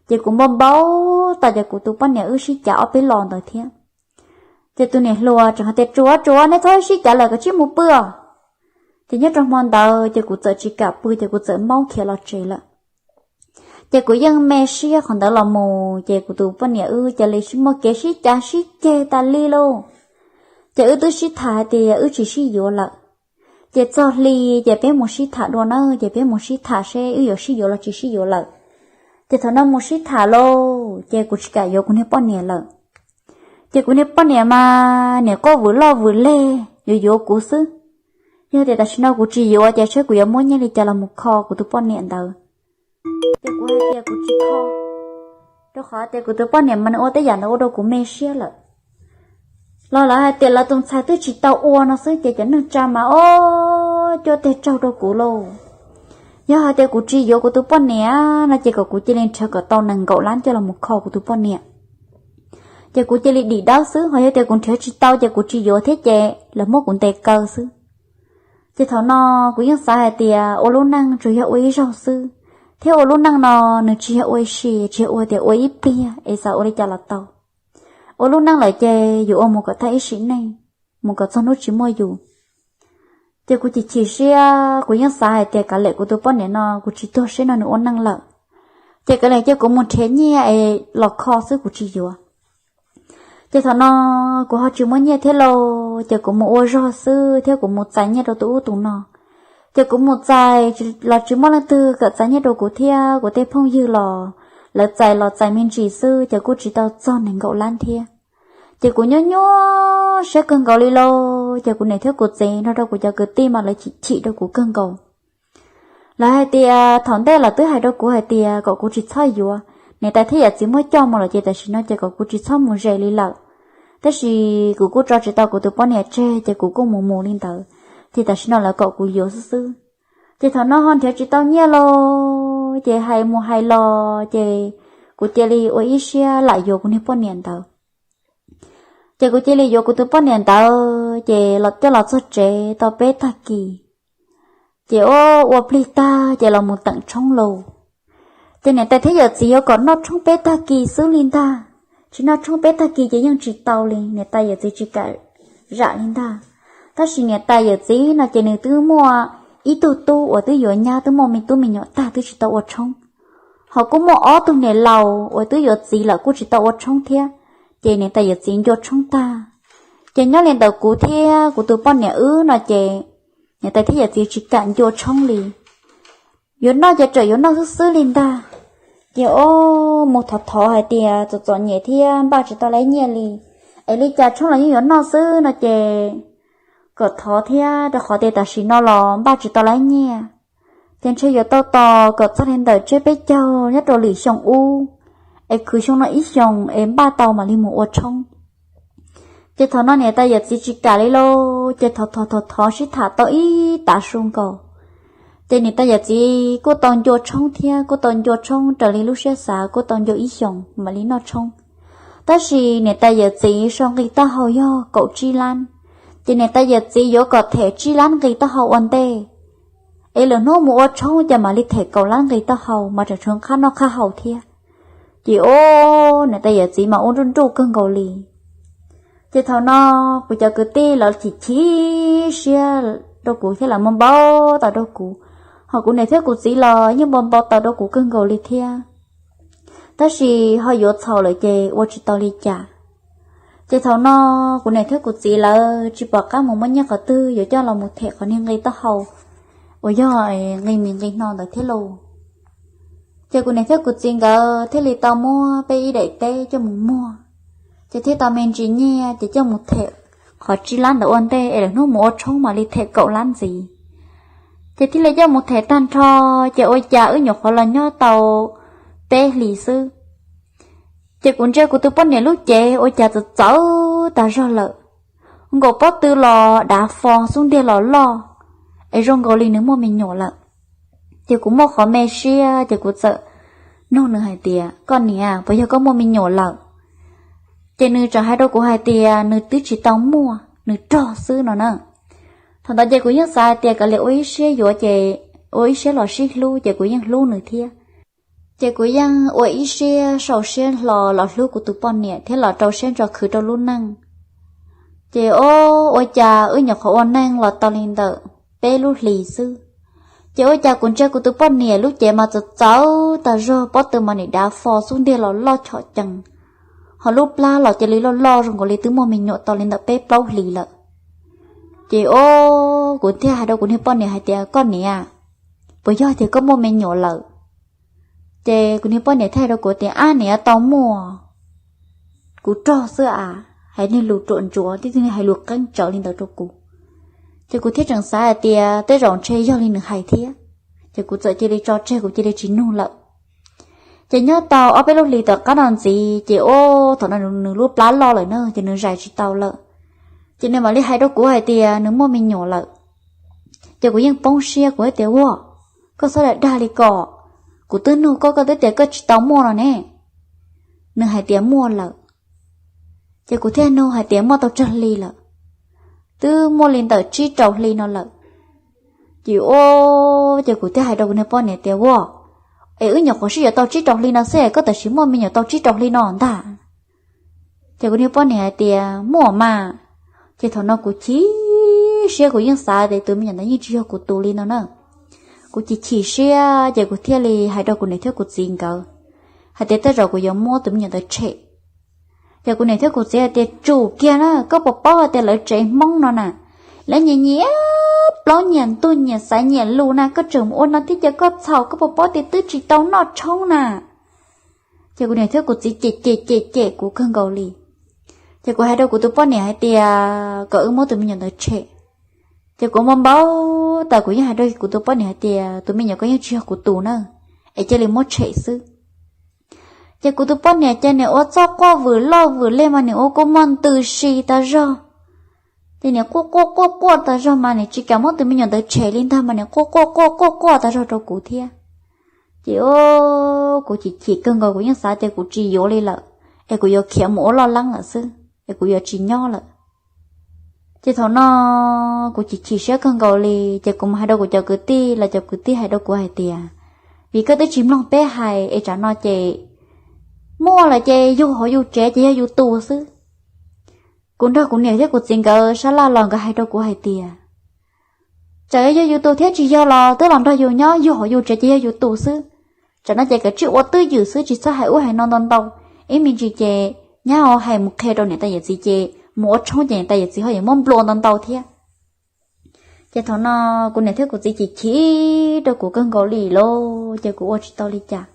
Ces kuv npau npau tas ces kuv tus poj niam wb sib cav ob peb los ntawd thiab. Ces tus niam hluas tseem hais tias, Tsuav tsuav, neb txhob sib cav lawm, koj cia li mus pw os. Ces nyob rau hmo ntawd ces kuv txawm tsis kam pw ces kuv txawm maub khiav los tsev lawm. Ces kuv yeej me siab qhov ntawd los mus ces kuv tus poj niam wb cia li sib muaj kev sib cav sib ceg tas li lauj. Ces wb twb sib tham hais tias wb tsis sib yuav lawm. Ces txog hli ces peb mus sib tham dua na, ces peb mus sib tham seb wb yuav sib yuav los tsis sib yuav lawm. Ces thaum no mus sib tham lauj ces kuv tsis kam yuav kuv niag poj niam lawm. Ces kuv niag poj niam mas niam quaj vwm loj vwm leg yuav yuav kuv xwb. Yog tias tam sim no kuv tsis yuav ces saib kuv yuav muab nyiaj li cas los mus kho kuv tus poj niam ntawd. Ces kuv hais tias kuv tsis kho, rau qhov tias kuv tus poj niam mas nws ua tej yam ntawd ua rau kuv me siab lawm. Los lawv hais tias lawv tus ntxhais twb tsis tau ua no xwb ces cov neeg tsa mas ob cuaj teg tsaug rau kuv lauj. Yog hais tias kuv tsis yuav kuv tus poj niam no ces kom kuv cia li nrhiav kom tau nees nkaum lab coj los mus kho kuv tus poj niam. Ces kuv cia li dim dawb xwb, ho yog tias kuv nrhiav tsis tau ces kuv tsis yuav thiab ces lawv muab kuv ntes kaw xwb. Ces thaum no kuv yeej xav hais tias ua lub neej tsuas yog ua ib zaug xwb, thiab ua lub neej no nws tsis yog ua ib si, tsis yog ua tias ua ib pliag es xav ua li cas los tau. Ua lub neej lawm ces yuav ua mus kom tag ib sim neej, mus kom txog hnub tsis muaj yus. Ces kuv chim chim siab, kuv yeej xav hais tias kav liam kuv tus poj niam no kuv tsis tuag seb no nws ua neej lawm, ces kav liam cia kuv mus nrhiav nyiaj es los kho xwb kuv tsis yuav. Ces thaum no kuv ho tsis muaj nyiaj thiab lauj, ces kuv mus ua zog xwb thiab kuv mus txais nyiaj rau tus ub tus no. Ces kuv mus txais los tsis muaj leej twg kam txais nyiaj rau kuv thiab kuv tej phooj ywg los lawv txais los txais me ntsis xwb ces kuj tsis tau txog nees nkaum lab thiab. Ces kuv nyuaj nyuaj siab kawg nkaus li lauj, ces kuv niam thiab kuv txiv nrog rau kuv cov kwv tij mas lawv chim chim rau kuv kawg nkaus. Lawv hais tias thaum ntej lawv twb hais rau kuv hais tias kom kuv tsis txhob yuav, niam tais thiab yawm txiv muab coj mus lawm ces tam sim no ces kom kuv tsis txhob mus ze li lawm. Tab sis kuv kuj tso tsis tau kuv tus poj niam tseg ces kuv kuj mus mus li ntawd, ces tam sim no lawv kom kuv yuav xwb xwb. Ces thaum no ho nrhiav tsis tau nyiaj lauj, ces hais mus hais los ces kuv cia li ua ib siab lam yuav kuv niag poj niam ntawd. Ces kuv cia li yuav kuv tus poj niam ntawd ces coj los txog tsev tau peb tag kis. Ces ua, ua plig tag ces los mus teem tshoob lauj. Ces niam tais thiab yawm txiv yuav kom noj tshoob peb tag kis xwb li ntag, tsis noj tshoob peb tag kis ces yeej tsis tau li, niam tais yawm txiv tsis kam zam li ntag. Tab sis niam tais yawm txiv no ces nws twb muaj ib tug tub uas twb yuav nyab twb muaj me tub me nyuam tag twb tsis tau ua tshoob, ho kuj muaj ob tug niam laus uas twb yuav txiv lawm kuj tsis tau ua tshoob thiab, ces niam tais yawm txiv ncua tshoob tag. Ces nyob li ntawm kuv thiab kuv tus poj niam wb no ces niam tais thiab yawm txiv tsis kam ncua tshoob li. Yuav noj ces txawm yuav noj xwb xwb li ntag. Ces ua mus thov thov hais tias txom txom nyem thiab npaj tsis tau lab nyiaj li, es li cas tshoob los yeej yuav noj xwb no ces kom thov thiab rau qhov tias tam sim no los npaj tsis tau lab nyiaj. Ces ntshe yuav tau tos kom txog li ntawm tsiab peb caug nyob rau lwm xyoo ub es khwv xyoo no ib xyoos es npaj tau mam li mus ua tshoob. Ces thaum no niam tais yawm txiv tsis kam li lauj, ces thov thov thov thov sib tham tau ib tav su nkaus. Ces niam tais yawm txiv kuj tau ncua tshoob thiab, kuj tau ncua tshoob raws li lub siab xav, kuj tau ncua ib xyoos mam li noj tshoob. Tab sis niam tais yawm txiv sau nqi taub hau yog kaum tsib lab, ces niam tais yawm txiv yuav kom them tsib lab nqi taub hau ua ntej, es lwm hnub mus ua tshoob ces mam li them kaum lab nqi taub hau mas tseem tshuav qab noj qab haus thiab. Ces o, niam tais yawm txiv mas ua nruj nruj kawg nkaus li. Ces thaum no kuv cov kwv tij lawv chim chim siab rau kuv thiab lawv muab npau taws rau kuv, ho kuv niam thiab kuv txiv los yeej npau npau taws rau kuv kawg nkaus li thiab. Tab sis ho yuav txhaum lawm ces ua tsis tau li cas. Ces thaum no kuv niam thiab kuv txiv lawv tsis pom qab mus muab nyiaj qhov twg yuav coj los mus them qhov niag nqi taub hau uas yog nqi mis nqi hno ntawd thiab lauj. Ces kuv niam thiab kuv txiv nkawd thiaj li tau muab peb ib daim teb coj mus muag, ces thiaj tau me ntsis nyiaj ces coj mus them qhov tsib lab ntawd ua ntej es lwm hnub mus ua tshoob mam li them kaum lab ntxiv. Ces thiaj li coj mus them tag nrho, ces ua cas wb nyuam qhuav los nyob tau peb hlis xwb, ces kuv ntsia kuv tus poj niam lub cev ua cas txawv txawv tas zog lawm, nkaus pob tw los dav fo xub ntiag los loj, es zoo nkaus li nws muaj me nyuam lawm. Ces kuv muaj qhov me siab ces kuv txawm nug nws hais tias, koj niam, puas yog koj muaj me nyuam lawm? Ces nws tseem hais rau kuv hais tias nws twb tsis tau muaj, nws rog xwb no na. Thaum ntawd ces kuv yeej xav hais tias kav liam ua ib siab yuav ces ua ib siab los sib hlub ces kuv yeej hlub nws thiab. Ces kuv yeej ua ib siab sau siab hlo los hlub kuv tus poj niam thiab los rau siab ntso khwv rau lub neej. Ces o, ua cas wb nyuam qhuav ua neej los tau li ntawm peb lub hlis xwb, ces ua cas kuv ntsia kuv tus poj niam lub cev mas txawv txawv tas zog, pob tw mas nim dav fo xub ntiag los loj chom cees, ho lub plab los cia li loj loj zoo nkaus li twb muaj me nyuam tau li ntawm peb plaub hlis lawm. Ces o, kuv thiaj hais rau kuv niag poj niam hais tias, koj niam, puas yog tias koj muaj me nyuam lawm? Ces kuv niag poj niam thiaj hais rau kuv tias, ab, niam, tau muaj, kuv rog xwb a. Hais niag lus ruam ntsuav, tib tug hais lus qeeb tsawv li ntawd rau kuv. Ces kuv thiaj tseem xav hais tias tej zaum ntshe yog li nws hais thiab, ces kuv txawm cia li tso tseg, kuv cia li tsis nug lawm. Ces nyob tau ob peb lub hlis tom qab no ntxiv ces o, thaum no nws lub plab loj lawm na ces nws zais tsis tau lawm. Ces nws mam li hais rau kuv hais tias nws muaj me nyuam lawm. Ces kuv yeej poob siab, kuv hais tias, ua, koj txhob dag dag li ko, kuv twb nug koj, koj twb tias koj tsis tau muaj no ne. Nws hais tias muaj lawm. Ces kuv thiaj nug hais tias muaj tau tsawg hli lawm? Twb muaj li ntawm tsib rau hli no lawm. Ces o, ces kuv thiaj hais rau kuv niag poj niam tias, ua, es wb nyuam qhuav sib yuav tau tsib rau hli no xwb es koj tam sim muaj me nyuam tau tsib rau hli no ntag. Ces kuv niag poj niam hais tias muaj mas. Ces thaum no kuv chim siab, kuv yeej xav tias tus me nyuam ntawd yeej tsis yog kuv tus li no na. Kuv chim chim siab ces kuv thiaj li hais rau kuv niam thiab kuv txiv nkawd hais tias tej zaum kuv yuav muab tus me nyuam ntawd tshem. Ces kuv niam thiab kuv txiv hais tias tsum kiag na, koj puas paub hais tias lawv tsev Hmoob no na, lawv nyiam nyiam plaub nyiam ntug nyiam xaiv nyiam lus na, koj tseem ua no thiab ces koj txhaum, koj puas paub tias twb tsis tau noj tshoob na. Ces kuv niam thiab kuv txiv cem cem cem cem kuv kawg nkaus li. Ces kuv hais rau kuv tus poj niam hais tias kom wb muab tus me nyuam ntawd tshem. Ces kuv muab npau taws, kuv yeej hais rau kuv tus poj niam hais tias tus me nyuam ko yeej tsis yog kuv tus na, es cia li muab tshem xwb. Ces kuv tus poj niam ces nim ua txoj quaj vwm loj vwm lig mas nim ua kua muag ntws si tas zog. Ces nim quaj quaj quaj quaj tas zog mas nim tsis kam muab tus me nyuam ntawd tshem li ntag mas nim quaj quaj quaj quaj quaj tas zog rau kuv thiab. Ces o, kuv chim chim kawg nkaus, kuv yeej xav tias kuv tsis yuav li lawm, es kuv yuav khiav mus ua loj leeb lawm xwb, es kuv yuav tsis nyob lawm. Ces thaum no kuv chim chim siab kawg nkaus li, ces kuv mus hais rau kuv cov kwv tij, los cov kwv tij hais rau kuv hais tias, vim koj twb tsis mloog peb hais es tsam no ces muaj lawm ces yug hauv yus tsev ces yog yus tus xwb. Kuv nrog kuv niam thiab kuv txiv nkawd sab laj los nkawd hais rau kuv hais tias, tsam yog yus tus thiab tsis yog los twb los nrog yus nyob, yug hauv yus tsev ces yog yus tus xwb. Tsam no ces kav tsij ua twj ywm xwb, tsis txhob hais ub hais no ntau ntau, ib me ntsis ces nyab ho hais mus qhia rau niam tais yawm txiv ces mus ua tshoob ces niam tais yawm txiv ho yuav muab nplua ntau ntau thiab. Ces thaum no kuv niam thiab kuv txiv chim chim rau kuv kawg nkaus li lauj, ces kuv ua tsis tau li cas.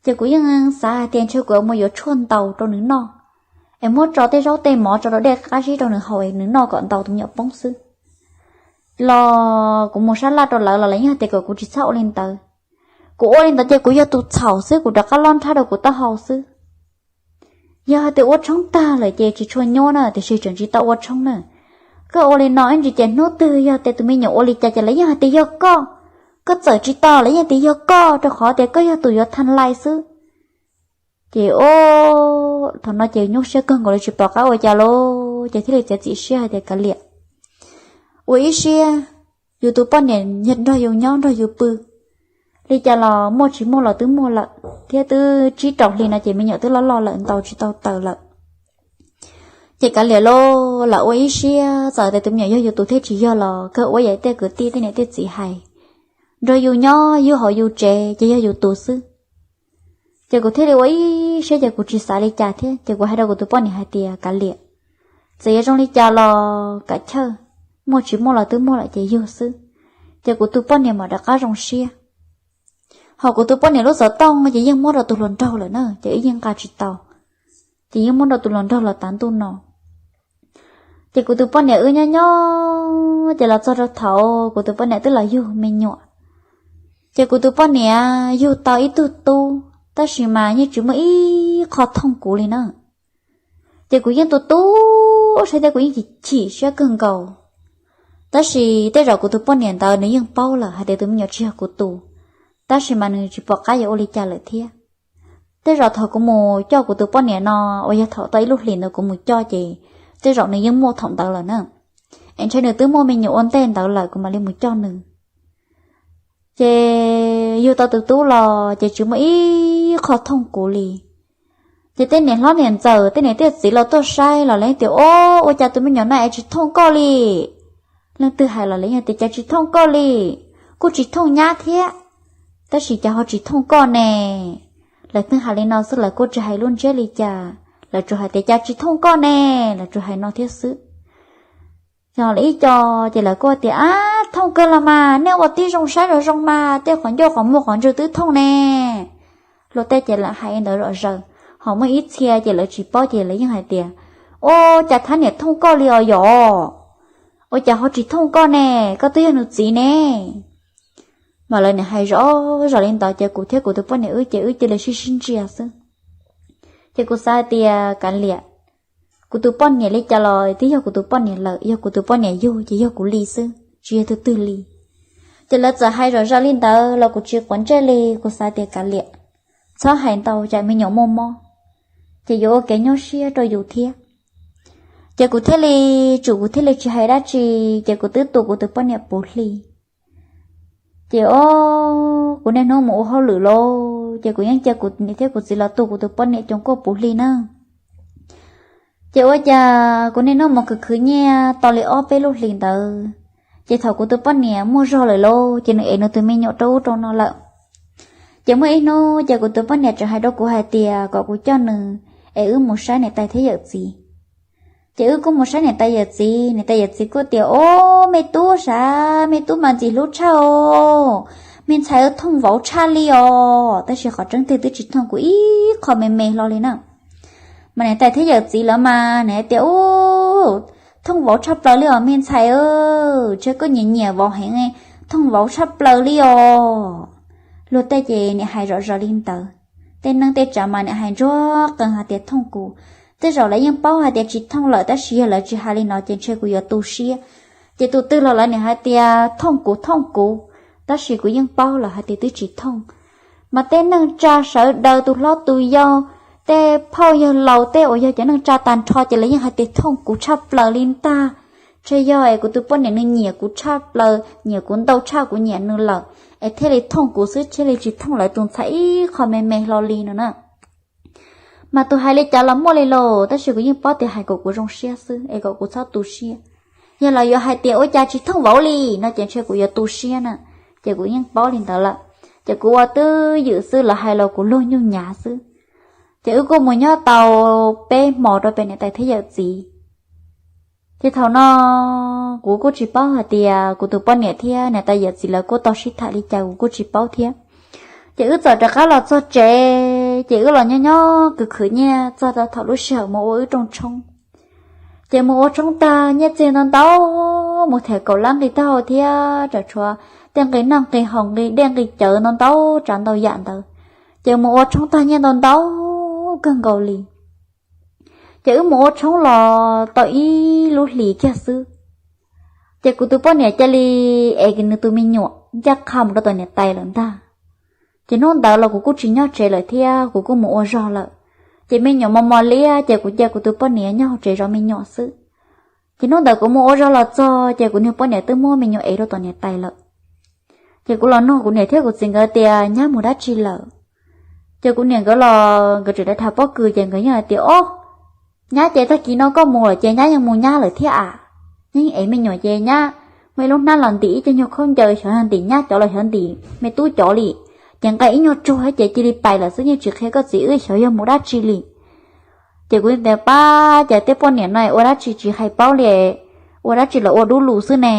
Ces kuv yeej xav hais tias ntshe kuv mus yuav tshuaj ntaus rau nws noj, es muab tso tej zaub tej mov tso rau dej qab zib rau nws haus es nws noj kom ntaus tus me nyuam poob xwb. Los kuv mus sab laj rau lawv los lawv yeej hais tias kom kuv tsis txhob ua li ntawd. Kuv ua li ntawd ces kuv yog tus txhaum xwb, kuv rov qab loj nrhab rau kuv taub hau xwb. Yog hais tias ua tshoob tag lawm ces tsis tshua nyuaj na, tiam sis tseem tsis tau ua tshoob na. Koj ua li no ib ntsis ces hnub twg yog tias tus me nyuam ua li cas ces lawv yeej hais tias yog koj, koj txawm tsis tau lawv yeej tias yog koj, rau qhov tias koj yog tus yuav tha lais xwb. Ces o, thaum no ces nyuaj siab kawg nkaus li tsis pom qab ua cas lauj, ces thiaj li txiav txim siab hais tias kav liam, ua ib siab, yus tus poj niam nrog yus nyob nrog yus pw, li cas los muaj tsis muaj los twb muaj lawm thiab, twb tsib rau hli no ces me nyuam twb loj loj lawm, ntaus tsis tau taws lawm. Ces kav liam lauj, lam ua ib siab, txawm tias tus me nyuam yog yus tus thiab tsis yog los kawg ua yam tej kwv tij tej niam tej txiv hais, nrog yus nyob yus hauv yus tsev ces yog yus tus xwb. Ces kuv thiaj li ua ib siab ces kuv tsis xav li cas thiab, ces kuv hais rau kuv tus poj niam hais tias kav liam, txawm yuav zoo li cas los kav chawj, muaj tsis muaj los twb muaj lawm ces yug xwb. Ces kuv tus poj niam mam rov qab zoo siab. Ho kuv tus poj niam lub xov tooj ces yeej muab rau tus hluas nraug lawm na, ces wb yeej nqa tsis tau, ces yeej muab rau tus hluas nraug los tav ntuj no. Ces kuv tus poj niam wb nyob nyob ces los txog rau thaum kuv tus poj niam twb los yug me nyuam, ces kuv tus poj niam yug tau ib tug tub, tab sis mas yeej tsis muaj ib qho thooj kuv li na. Ces kuv yeej tu tu siab thiab kuv yeej chim chim siab kawg nkaus. Tab sis tej zaum kuv tus poj niam ntawd nws yeej paub lawm hais tias tus me nyuam tsis yog kuv tus, tab sis mas nws tsis pom qab yuav ua li cas lawm thiab. Tej zaum thaum kuv mus coj kuv tus poj niam no, uas yog thaum tau ib lub hlis ntawd kuv mus coj ces tej zaum nws yeej muaj thaum ntawd lawm na. Es ntshe nws twb muaj me nyuam ua ntej ntawd lawm kuv mam li mus coj nws. Ces yug tau tus tub los ces tsis muaj ib qho thooj kuv li. Ces tej niam hlob niam ntxawm tej niam tej txiv los tuaj saib los lawv tias, o, ua cas tus me nyuam no es tsis thooj koj li? Leej twg hais los lawv yeej tias cas tsis thooj koj li, kuj tsis thooj nyab thiab, tab sis cas ho tsis thooj koj ne? Lawv twb hais li no xwb, lawv kuj tsis hais lub ntsiab li cas, lawv tsuas hais tias cas tsis thooj koj ne, lawv tsuas hais no thiab xwb. Yog lawv ib co ces lawv kuj tias, ab, thooj kawg los mas, nej ua tib zoo saib zoo zoo mas, tej qhov ncauj qhov muag qhov ntswg twb thooj ne. Luag tej ces lawv hais ntawd zom zaws, ho muaj ib txhia ces lawv tsis paub ces lawv yeej hais tias, o, cas thab niam thooj koj li os yom? Ua cas ho tsis thooj koj ne? Koj twb yog nws txiv ne. Mas lawv niam hais zom zaws li ntawd ces kuv thiab kuv tus poj niam wb ces wb cia li sib sib ntsia xwb. Ces kuv xav hais tias kav liam, kuv tus poj niam li cas los twb yog kuv tus poj niam lawm, yog kuv tus poj niam yug ces yog kuv li xwb, tsis yog tus twg li. Ces lawv txawm hais zom zaws li ntawd los kuv tsis quav ntsej li, kuv xav tias kav liam, txhob hais ntau tsam me nyuam muaj mob, ces yuav ua kev nyuaj siab rau yus thiab. Ces kuv thiaj li, tsum kuv thiaj li tsis hais dab tsi, ces kuv twb tu kuv tus poj niam puv hli. Ces o, kuv niaj hnub mus ua hauj lwm lauj, ces kuv yeej cia kuv niam thiab kuv txiv los tu kuv tus poj niam coos kuaj puv hli na. Ces ua cas kuv niaj hnub mus khwv khwv nyiaj tau li ob peb lub hlis ntawd, ces thaum kuv tus poj niam muaj zog lawm lauj, ces nws ev nws tus me nyuam rau ub rau no lawm. Ces muaj ib hnub ces kuv tus poj niam tseem hais rau kuv hais tias kom kuv coj nws es wb mus saib niam tais thiab yawm txiv. Ces wb kuj mus saib niam tais yawm txiv, niam tais yawm txiv kuj tias, o, me tub sav, me tub mas ntxim hlub tshaj os, me ntxhais thooj vauv tshaj li os. Tab sis qhov tseeb tiag twb tsis thooj kuv ib qho me me hlo li na. Mas niam tais thiab yawm txiv lawv mas nws hais tias, u, thooj vauv tshaj plaws li os me ntxhais, ntshe koj nyiam nyiam vauv heev, thooj vauv tshaj plaws li os. Luag tej ces niam hais zom zaws li ntawd, tej neeg tej tsav mas niam hais ntsuag qees hais tias thooj kuv. Tej zaum lawv yeej paub hais tias tsis thooj lawm, tab sis yog lawv tsis hais li no ces ntshe kuv yuav tu siab. Ces tus twg los lawv niam hais tias thooj kuv thooj kuv, tab sis kuv yeej paub lawm hais tias twb tsis thooj. Mas tej neeg tsa sawv daws tus hlob tus yau, tej phauj yawg laus, tej uas yog cov neeg tsa tag nrho ces lawv yeej hais tias thooj kuv tshaj plaws li ntag. Ntshe yog es kuv tus poj niam nws nyiam kuv tshaj plaws, nyiam kuv ntau tshaj kuv nyiam nws lawm, es thiaj li thooj kuv xwb, thiaj li tsis thooj lawv tus ntxhais ib qho me me hlo li no na. Mas tus hais li cas los muaj li lauj, tab sis kuv yeej paub tias hais kom kuv zoo siab xwb es kom kuv txhob tu siab. Yog lawv yuav hais tias ua cas tsis thooj vauv li no ces ntshe kuv yuav tu siab na, ces kuv yeej paub li ntawd lawm. Ces kuv ua twj ywm xwb, lawv hais los kuv luag nyuj nyav xwb. Ces wb kuj mus nyob tau peb hmo rau pem niam tais thiab yawm txiv. Ces thaum no kuv kuj tsis paub hais tias kuv tus poj niam thiab niam tais yawm txiv lawv kuj tau sib tham li cas kuv kuj tsis paub thiab. Ces wb txawm rov qab los txog tsev, ces wb los nyob nyob khwv khwv nyiaj txog rau thaum lub sij hawm mus ua wb rooj tshoob. Ces mus ua tshoob tag nyiaj txiag ntau ntau, mus them kaum lab nqi taub hau thiab tseem tshuav tej nqi noj nqi haus, nqi dej nqi cawv ntau ntau tsav ntau yam ntawd. Ces mus ua tshoob tag nyiaj ntau ntau kawg nkaus li. Ces wb mus ua tshoob los tau ib lub hlis kiag xwb, ces kuv tus poj niam cia li es nws tus me nyuam ncaj qha mus rau tom niam tais lawm ntag. Ces hnub ntawd los kuv kuj tsis nyob tsev lawm thiab, kuv kuj mus ua zog lawm. Ces me nyuam mos mos liab, ces kuv cia kuv tus poj niam nyob hauv tsev zov me nyuam xwb. Ces hnub ntawd kuv mus ua zog los txog, ces kuv niag poj niam twb muab me nyuam ev rau tom niam tais lawm. Ces kuv los nug kuv niam thiab kuv txiv nkawd tias nyab mus dab tsi lawm. Ces kuv niam nkawd los nkawd tseem tham pob kws, ces nkawd yeej hais tias, Ob, nyab ces tag kis no koj mus lawm ces nyab yeej mus nyab lawm thiab a. Nyab yeej ev me nyuam ces nyab muaj ib lub hnab los ntim ib co nyuag khaub ncaws, xyov yog ntim nyab cov los xyov ntim me tub cov li. Ces nqa ib nyuag tsuag ces cia li pais lawm xwb, yeej tsis qhia koj txiv wb xyov yog mus dab tsi li. Ces kuv tias, Pab, cas tej poj niam no ua dab tsi tsis hais paub li, ua dab tsi los ua dub lus xwb ne.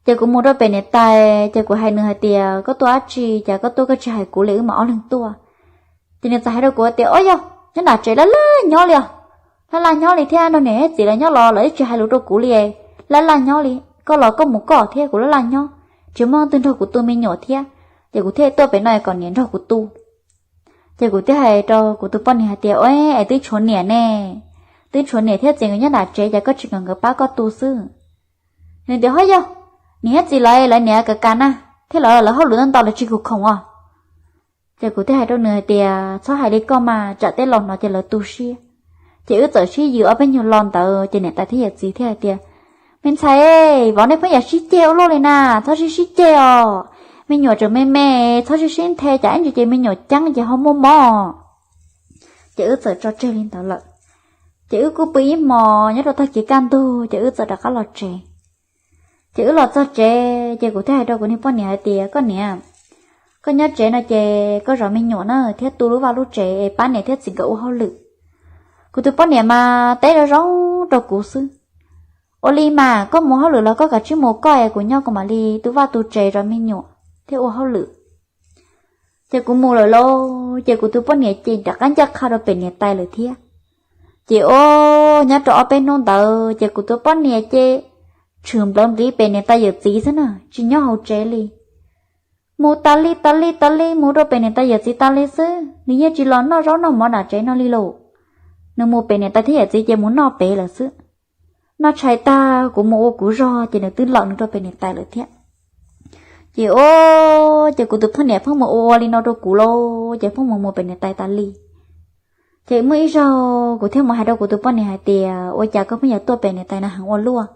Ces kuv mus rau pem niam tais, ces kuv hais nws hais tias, Koj tuaj dab tsi, cas koj tuaj koj tsis hais kuv li, wb mam ob leeg tuaj? Ces nws txawm hais rau kuv tias, Ob yog, nyob nram tsev laj laj nyob li os, laj laj nyob li thiab, nrog niam txiv lawv nyob los lawv tsis hais lus rau kuv li, laj laj nyob li. Koj los koj mus koj thiab, kuv laj laj nyob, tsis muaj leej twg nrog kuv tu me nyuam thiab. Ces kuv thiaj tuaj pem no kom niam nrog kuv tu. Ces kuv thiaj hais rau kuv tus poj niam hais tias, Ua, es twb tshuav niam ne, twb tshuav niam thiab txiv nkawd nyob nram tsev, cas koj tsis kom nkawd pab koj tu xwb? Nws tias, Ho yog, niam thiab txiv lawv, lawv niam kav kas na, thiab lawv, lawv hauj lwm ntau ntau, lawv tsis khoom khoom os. Ces kuv thiaj hais rau nws hais tias, Txhob hais li koj mas, tsam tej laus hnov ces lawv tu siab. Ces wb txawm sib yws ob peb nyuag lo ntawd, ces niam tais thiab yawm txiv thiaj hais tias, Me ntxhais, vauv nej pheej yam sib ceg ua luaj li na, txhob sib sib ceg os. Me nyuam tseem me me, txhob sib sib nthe, cas ib ntsis ces me nyuam ceeb ces ho muaj mob. Ces wb txawm tso tseg li ntawd lawm. Ces wb kuj pw ib hmos nyob rau tag kis kaj ntug, ces wb txawm rov qab los tsev. Ces wb los txog tsev, ces kuv thiaj hais rau kuv niag poj niam hais tias, Koj niam, koj nyob tsev no ces koj zov me nyuam na, thiab tu lub vaj lub tsev es pab niam thiab txiv nkawd ua hauj lwm. Kuv tus poj niam mas teb zoo zoo rau kuv xwb. Ua li mas koj mus hauj lwm los koj kav tsij mus koj es kuv nyob kuv mam li tu vaj tu tsev zov me nyuam thiab ua hauj lwm. Ces kuv mus lawm lauj, ces kuv tus poj niam ces rov qab ncaj qha rau pem niam tais lawm thiab. Ces o, nyob rau ob peb hnub ntawd ces kuv tus poj niam ces tshwm nplawv npliv pem niam tais yawm txiv xwb na, tsis nyob hauv tsev li. Mus tas li tas li tas li, mus rau pem niam tais yawm txiv tas li xwb, nws yeej tsis los noj zaub noj mov nram tsev no li lauj. Nws mus pem niam tais thiab yawm txiv ces mus noj pem lawm xwb. Noj tshais tag kuv mus ua kuv zog ces nws twb lawm nws rau pem niam tais lawm thiab. Ces o, ces kuv tus poj niam pheej mus ua ua li no rau kuv lauj, ces pheej mus mus pem niam tais tas li. Ces muaj ib zaug kuv thiaj mus hais rau kuv tus poj niam hais tias, Ua cas koj pheej yuav tuaj pem niam tais na heev ua luaj?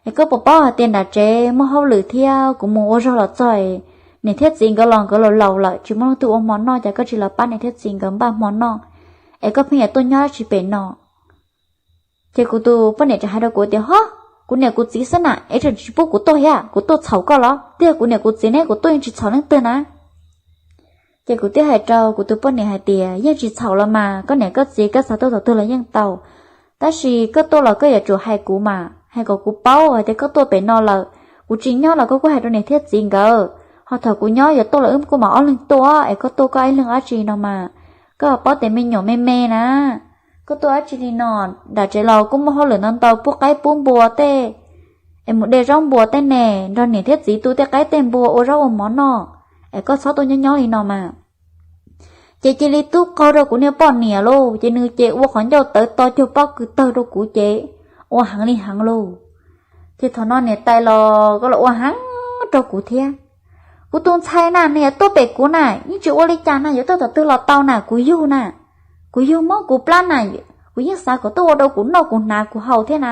Es koj puas paub hais tias nram tsev muaj hauj lwm thiab, kuv mus ua zog los txog, niam thiab txiv nkawd los nkawd laus laus lawm, tsis muaj leej twg ua hmo noj, cas koj tsis los pab niam thiab txiv nkawd npaj hmo noj, es koj pheej yuav tuaj nyob dab tsi pem no? Ces kuv tus poj niam tseem hais rau kuv tias, Ho, kuv niam kuv txiv xwb na, es tseem tsis pub kuv tuaj thiab, kuv tuaj txhaum koj los? Twb yog kuv niam kuv txiv ne, kuv tuaj yeej tsis txhaum leej twg na. Ces kuv thiaj hais rau kuv tus poj niam hais tias, Yeej tsis txhaum los mas, koj niam koj txiv koj xav tuaj thaum twg los yeej tau. Tab sis koj tuaj los koj yuav tsum hais kuv mas, hais kom kuv paub hais tias koj tuaj pem no lawm, kuv tsis nyob los koj kuj hais rau niam thiab txiv nkawd, ho thaum kuv nyob yuav tuaj los wb kuj mam ob leeg tuaj, es koj tuaj koj ib leeg dab tsi no mas, koj paub tias me nyuam me me na. Koj tuaj dab tsi li no? Nram tsev los kuj muaj hauj lwm ntau ntau, pub qaib pub npua tej, es mus de zaub npua tej ne, nrog niam thiab txiv tu tej qaib tej npua ua zaub ua mov noj, es koj txhob tuaj nyob nyob li no mas. Ces cia li tub qaug rau kuv niag poj niam lauj, ces nws ces ua qhov ncauj tawv to cuag pob kws tawg rau kuv ces ua heev li heev lauj. Ces thaum no niam tais los koj los ua heev rau kuv thiab. Kuv tus ntxhais na, nws yuav tuaj pem kuv na, yeej tsis ua li cas na, yuav tuaj thaum twg los tau na, kuv yug na, kuv yug mob kuv plab na, kuv yeej xav kom tuaj ua rau kuv noj kuv hnav kuv haus thiab na.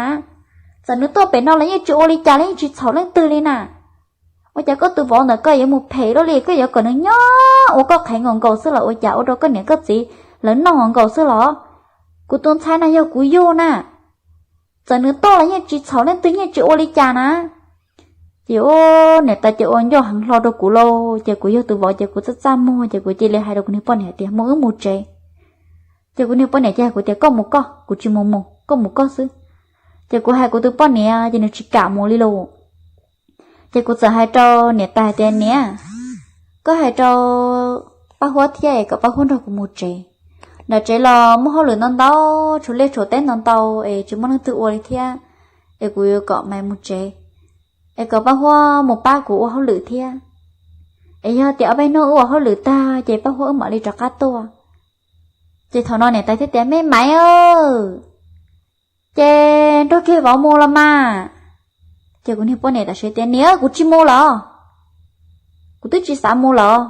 Txawm nws tuaj pem no los yeej tsis ua li cas li, yeej tsis txhaum leej twg li na. Ua cas koj tus vauv ntawm koj yuav mus phem luaj li, koj yuav kom nws nyob ua koj qhev nkaus nkaus xwb los ua cas ua rau koj niam koj txiv lawv noj nkaus nkaus xwb los? Kuv tus ntxhais no yog kuv yug na, txawm nws tuaj los yeej tsis txhaum leej twg, yeej tsis ua li cas na. Ces niam tais ces ua ncauj heev hlo rau kuv lauj, ces kuv yog tus vauv ces kuv txaj txaj muag ces kuv cia li hais rau kuv niag poj niam tias mus wb mus tsev. Ces kuv niag poj niam cia kuv tias koj mus koj, kuv tsis mus mus, koj mus koj xwb. Ces kuv hais kuv tus poj niam ces nws tsis kam mus li lauj. Ces kuv txawm hais rau niam tais hais tias niam, koj hais rau Paj Huab thiab es kom Paj Huab nrog kuv mus tsev. Nram tsev los muaj hauj lwm ntau ntau, tshuav liaj tshuav teb ntau ntau es tsis muaj leej twg ua li thiab, es kuv yuav kom Maiv mus tsev. es kom Paj Huab mus pab kuv ua hauj lwm thiab. Es yog tias ob peb hnub wb ua hauj lwm tag ces Paj Huab wb mam li rov qab tuaj. Ces thaum no niam tais thiaj tias, Me Maiv, ces nrog kiag vauv mus los mas. Ces kuv niag poj niam tam sim tias, Niam, kuv tsis mus lawm, kuv twb tsis xav mus lawm.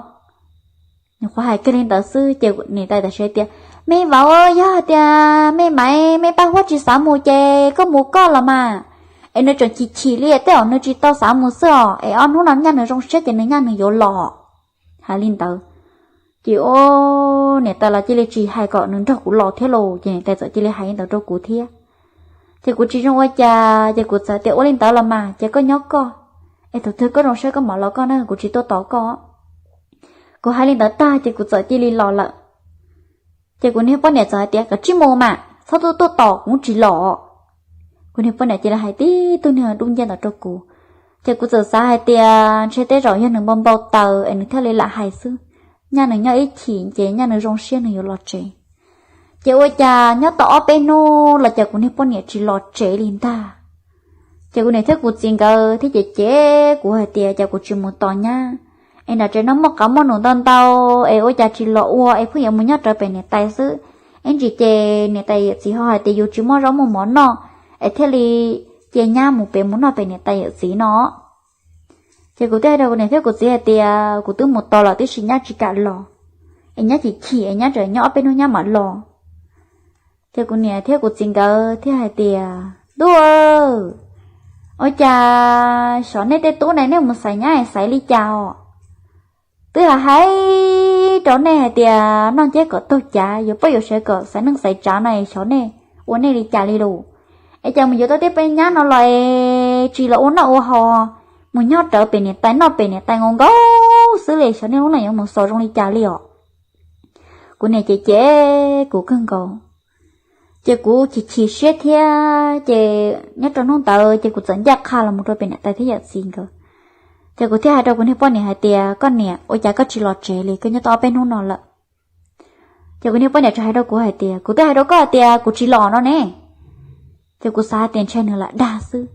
Nws qhuav hais kiag li ntawd xwb ces niam tais tam sim tias, Me vauv, yog tias Me Maiv, Me Paj Huab tsis xav mus ces koj mus koj los mas. Es nws tseem chim chim li, tej zaum nws tsis tau xav mus xwb os, es ob hnub no nyaj nws zoo siab ces nws nyaj nws yuav los. Hais li ntawd ces niam tais los cia li tsis hais kom nws nrog kuv los thiab lauj, ces niam tais txawm cia li hais li ntawd rau kuv thiab. Ces kuv tsis zoo ua cas ces kuv txawm tias, Ua li ntawd los mas ces koj nyob koj, es thaum twg koj zoo siab koj mam los koj na, kuv tsis tuaj tos koj. Kuv hais li ntawd tag ces kuv txawm cia li los lawm. Ces kuv niag poj niam txawm hais tias, Koj cia li mus mas, txhob tuaj tuaj tos, kuv tsis los. Kuv niag poj niam cia li hais tib tug niag dub nciab ntawd rau kuv. Ces kuv txawm xav hais tias ntshe tej zaum yog nws npau npau taws es nws thiaj li lam hais xwb. Nyaj nws nyob ib chim ces nyaj nws zoo siab nws yuav los tsev. Ces ua cas nyob tau ob peb hnub los cas kuv niag poj niam tsis los tsev li ntag. Ces kuv niam thiab kuv txiv nkawd thiaj cem cem kuv hais tias cas kuv tsis mus tos nyab, es nram tsev no muaj qav muaj num ntau ntau, es ua cas tsis los ua, es pheej yuav mus nyob rawv pem niam tais xwb. Ib ntsis ces niam tais yawm txiv ho hais tias yus tsis muaj zaub muaj mov noj, es thiaj li cia nyab mus pem mus noj pem niam tais yawm txiv no. Ces kuv thiaj hais rau kuv niam thiab kuv txiv hais tias kuv twb mus tos lawm tib si nyab tsis kam los, es nyab chim chim es nyab tseem nyob ob peb hnub nyab mam los. Ces kuv niam thiab kuv txiv nkawd thiaj hais tias, Tub, ua cas xyov nej tej tub ne nej mus xaiv nyab xaiv li cas os? Twb hais hais rau nej hais tias noj nceb kom taug cav, yuav poj yuav sev kom xaiv neej xaiv tsav no es xyov nej ua nej li cas li lus. Es cas mus yuav tau tej poj nyab no los es tsis los ua noj ua haus, mus nyob rawv pem niam tais noj pem niam tais nkaus nkaus xwb li, xyov nej lub neej yuav mus xaus zoo li cas li os. Kuv niam cem cem kuv kawg nkaus. Ces kuv chim chim siab thiab ces nyob rau hnub ntawd ces kuv txawm ncaj qha los mus rau pem niam tais thiab yawm txiv nkawd. Ces kuv thiaj hais rau kuv niag poj niam hais tias, Koj niam, ua cas koj tsis los tsev li, koj nyob tau ob peb hnub no lawm? Ces kuv niag poj niam txawm hais rau kuv hais tias, Kuv twb hais rau koj hais tias kuv tsis los no ne. Ces kuv xav hais tias ntshe nws lam dag xwb.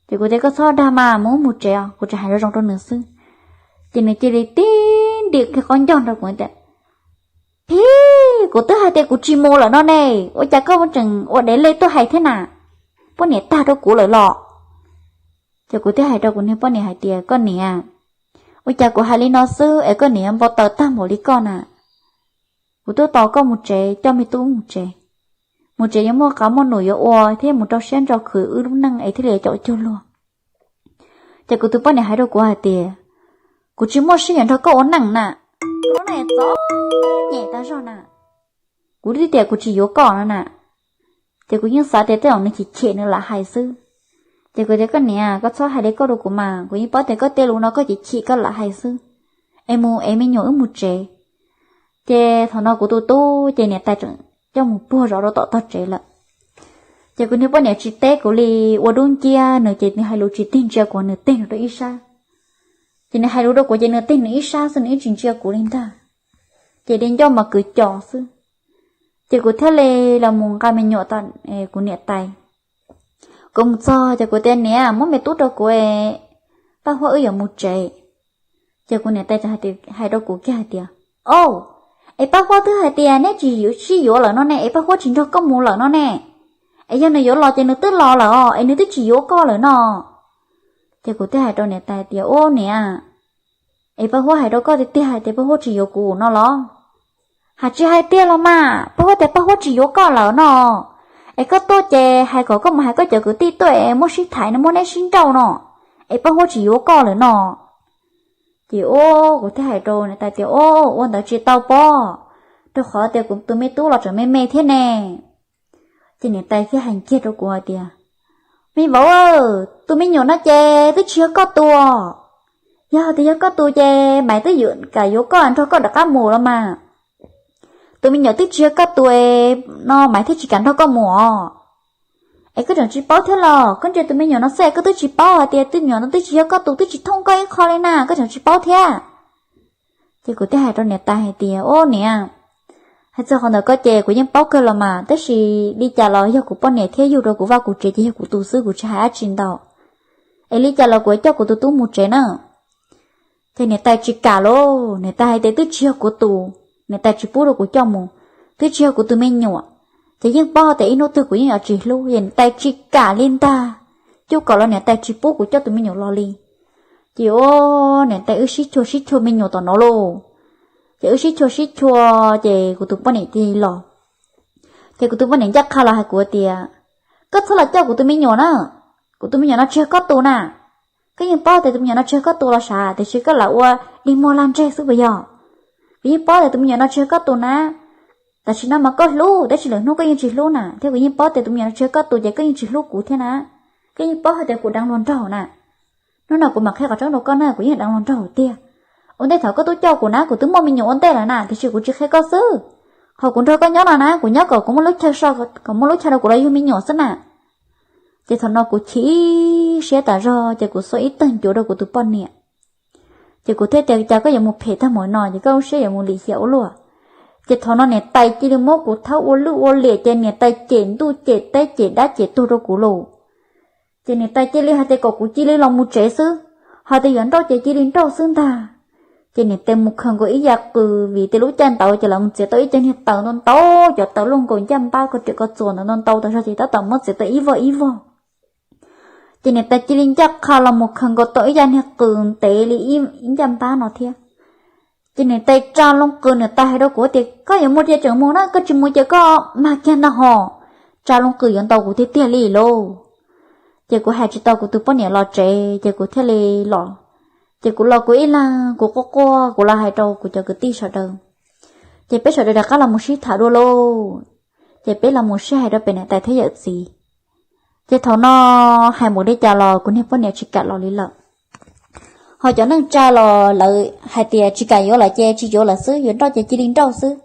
Ces kuv tias, Koj txhob dag mas, mus mus tsev os, kuv tseem hais zoo zoo rau nws xwb. Ces nws cia li tib ntim kiag qaub ncaug rau kuv tias, Phim, kuv twb hais tias kuv tsis mus lawm no ne, ua cas koj tseem ua dev lej tuaj hais thiab na? Poj niam tag rau kuv lawm los? Ces kuv thiaj hais rau kuv niag poj niam hais tias, Koj niam, ua cas kuv hais li no xwb es koj niam npau taws tag npaum li koj na? Kuv twb tos koj mus tsev, coj me tub mus tsev. Mus tsev yuav muaj qav muaj num yuav ua thiab mus rau siab ntso khwv wb lub neej es thiaj li caum cuag luag. Ces kuv tus poj niam hais rau kuv hais tias, Kuv tsis muaj sij hawm nrog koj ua neej na, lub neej txom nyem tag zog na. Kuv twb tias kuv tsis yuav koj no na. Ces kuv yeej xav tias tej zaum nws chim chim nws lam hais xwb. Ces kuv tias, Koj niam, koj txhob hais li koj rau kuv mas, kuv yeej paub tias koj tej lus no koj chim chim koj lam hais xwb. Es mus es me nyuam wb mus tsev. Ces thaum no kuv tus tub ces niam tais tseem coj mus puag zov rau tom tog tsev lawm. Ces kuv niag poj niam tsis teb kuv li, ua dub nciab nws ces nws hais lus tsis tig ntsia kuv, nws tig nws rau ib sab. Ces nws hais lus rau kuv ces nws tig nws ib sab xwb, nws yeej tsis ntsia kuv li ntag. Ces li ncauj mas kwv cos xwb. Ces kuv thiaj li los mus nqa me nyuam tom kuv niam tais. Kuv mus txog ces kuv tias, Niam, muab me tub rau kuv, Paj Huab wb yuav mus tsev. Ces kuv niam tais hais rau kuv kiag hais tias, Au, es Paj Huab twb hais tias neb tsis sib yuav lawm no ne, es Paj Huab tsis nrog koj mus lawm no ne. Es yog nws yuav los ces nws twb los lawm os, es nws twb tsis yuav koj lawm no. Ces kuv thiaj hais rau niam tais tias, Ub niam, es Paj Huab hais rau koj tiag tiag hais tias Paj Huab tsis yuav kuv no los? Hais tsis hais tiag los mas, Paj Huab tias Paj Huab tsis yuav koj lawm no. Es koj tuaj ces hais kom koj mus hais koj cov kwv tij tuaj es muab sib thaiv no, muab neb sib nrauj no. Es Paj Huab tsis yuav koj lawm no. Ces ub, kuv thiaj hais rau niam tais tias, Ub, ua ntawd tsis tau pob, rau qhov tias kuv tus me tub los tseem me me thiab ne. Ces niam tais thiaj hais kiag rau kuv hais tias, Me vauv, tus me nyuam no ces twb tsis yog koj tus. Yog tias yog koj tus ces Maiv twb kam yuav koj nrog koj rov qab mus los mas. Tus me nyuam twb tsis yog koj tus no, Maiv thiaj tsis kam nrog koj mus os. Es koj tseem tsis paub thiab los? Koj ntsia tus me nyuam no xwb es koj twb tsis paub hais tias tus me nyuam no twb tsis yog koj tus, twb tsis thooj koj ib qho li na, koj tseem tsis paub thiab? Ces kuv thiaj hais rau niam tais hais tias, Ub niam, hais txog qhov ntawd koj ces kuv yeej paub kawg los mas, tab sis li cas los yog kuv poj niam thiab yug rau kuv vaj kuv tsev ces yog kuv tus xwb, kuv tsis hais dab tsi ntau. es li cas los kuv coj kuv tus tub mus tsev na. Ces niam tais tsis kam lauj, niam tais hais tias twb tsis yog kuv tus, niam tais tsis pub rau kuv coj mus, twb tsis yog kuv tus me nyuam, ces yeej paub tias ib hnub twg kuv yeej yuav tsis hlub, ces niam tais tsis kam li ntag. Cuj kaum los niam tais tsis pub kuv coj tus me nyuam los li. Ces niam tais wb sib chua sib chua me nyuam tom no lauj. Ces wb sib chua sib chua, ces kuv tus poj niam cia li los. Ces kuv tus poj niam ncaj qha los hais kuv tias, koj txhob los coj kuv tus me nyuam na, kuv tus me nyuam no tsis yog koj tus na. Koj yeej paub tias tus me nyuam no tsis yog koj tus los sav, tiam sis koj lam ua dig muag lag ntseg xwb puas yog? Kuv yeej paub tias tus me nyuam no tsis yog koj tus na. Tam sim no mas koj hlub, tab sis lwm hnub koj yeej tsis hlub na, thiab kuv yeej paub tias tus me nyuam no tsis yog koj tus ces koj yeej tsis hlub kuv thiab na. Koj yeej paub hais tias kuv deev luag nraug na. Hnub no kuv mam qhia qhov tseeb rau koj na, kuv yeej deev luag nraug tiag. Ua ntej thaum koj twb coj kuv na, kuv twb muaj me nyuam ua ntej lawm na, tiam sis kuv tsis qhia koj xwb. Qhov kuv nrog koj nyob no na, kuv nyob kom kuv muaj lub chaw so, kom muaj lub chaw rau kuv los yug me nyuam xwb na. Ces thaum no kuv chim siab tas zog, ces kuv xuas ib teg ncuav rau kuv tus poj niam. Ces kuv thiaj tias, cas koj yuav mus phem tag mus no, ces koj lub siab yuav mus lim hiam ua luaj. Ces thaum no niam tais cia li muab kuv thawb ua lwj ua liam, ces niam tais cem ntuj cem teb cem dab cem tuag rau kuv lauj. Ces niam tais cia li hais tias kom kuv cia li los mus tsev xwb, hais tias yuav nrauj ces cia li nrauj xwb ntag. Ces niam tais mus khaws nkaus ib yav qws, vim tias lub caij ntawd ces lawv mus txiav tau ib cov niag taws ntau ntau, cov taws luaj nkaus ncaj npab ko riam ko txuas ntawd ntau ntau tas zog, ces tab tom muab txiav tau ib voj ib voj. Ces niam tais cia li ncaj qha los mus khaws nkaus tau ib yav niag qws ntev li ib ncaj npab no thiab. Ces niam tais tsa loo qws, niam tais hais rau kuv tias, koj yuav mus ces tseem mus na, koj tsis mus ces koj mag kiag ntag hos. Tsa loo qws yuav ntaus kuv tiag tiag li lauj. Ces kuv hais tsis tau kuv tus poj niam los tsev, ces kuv thiaj li los. Ces kuv los kuv ib leeg kuv quaj quaj, kuv los hais rau kuv cov kwv tij sawv daws. Ces peb sawv daws rov qab los mus sib tham dua lauj. Ces peb los mus sib hais rau pem niam tais thiab yawm txiv. Ces thaum no hais mus li cas los kuv niag poj niam tsis kam los li lawm. Ho cov neej tsa los lawv hais tias tsis kam yuav lawm ces tsis yuav lawm xwb, yuav nrauj ces cia li nrauj xwb.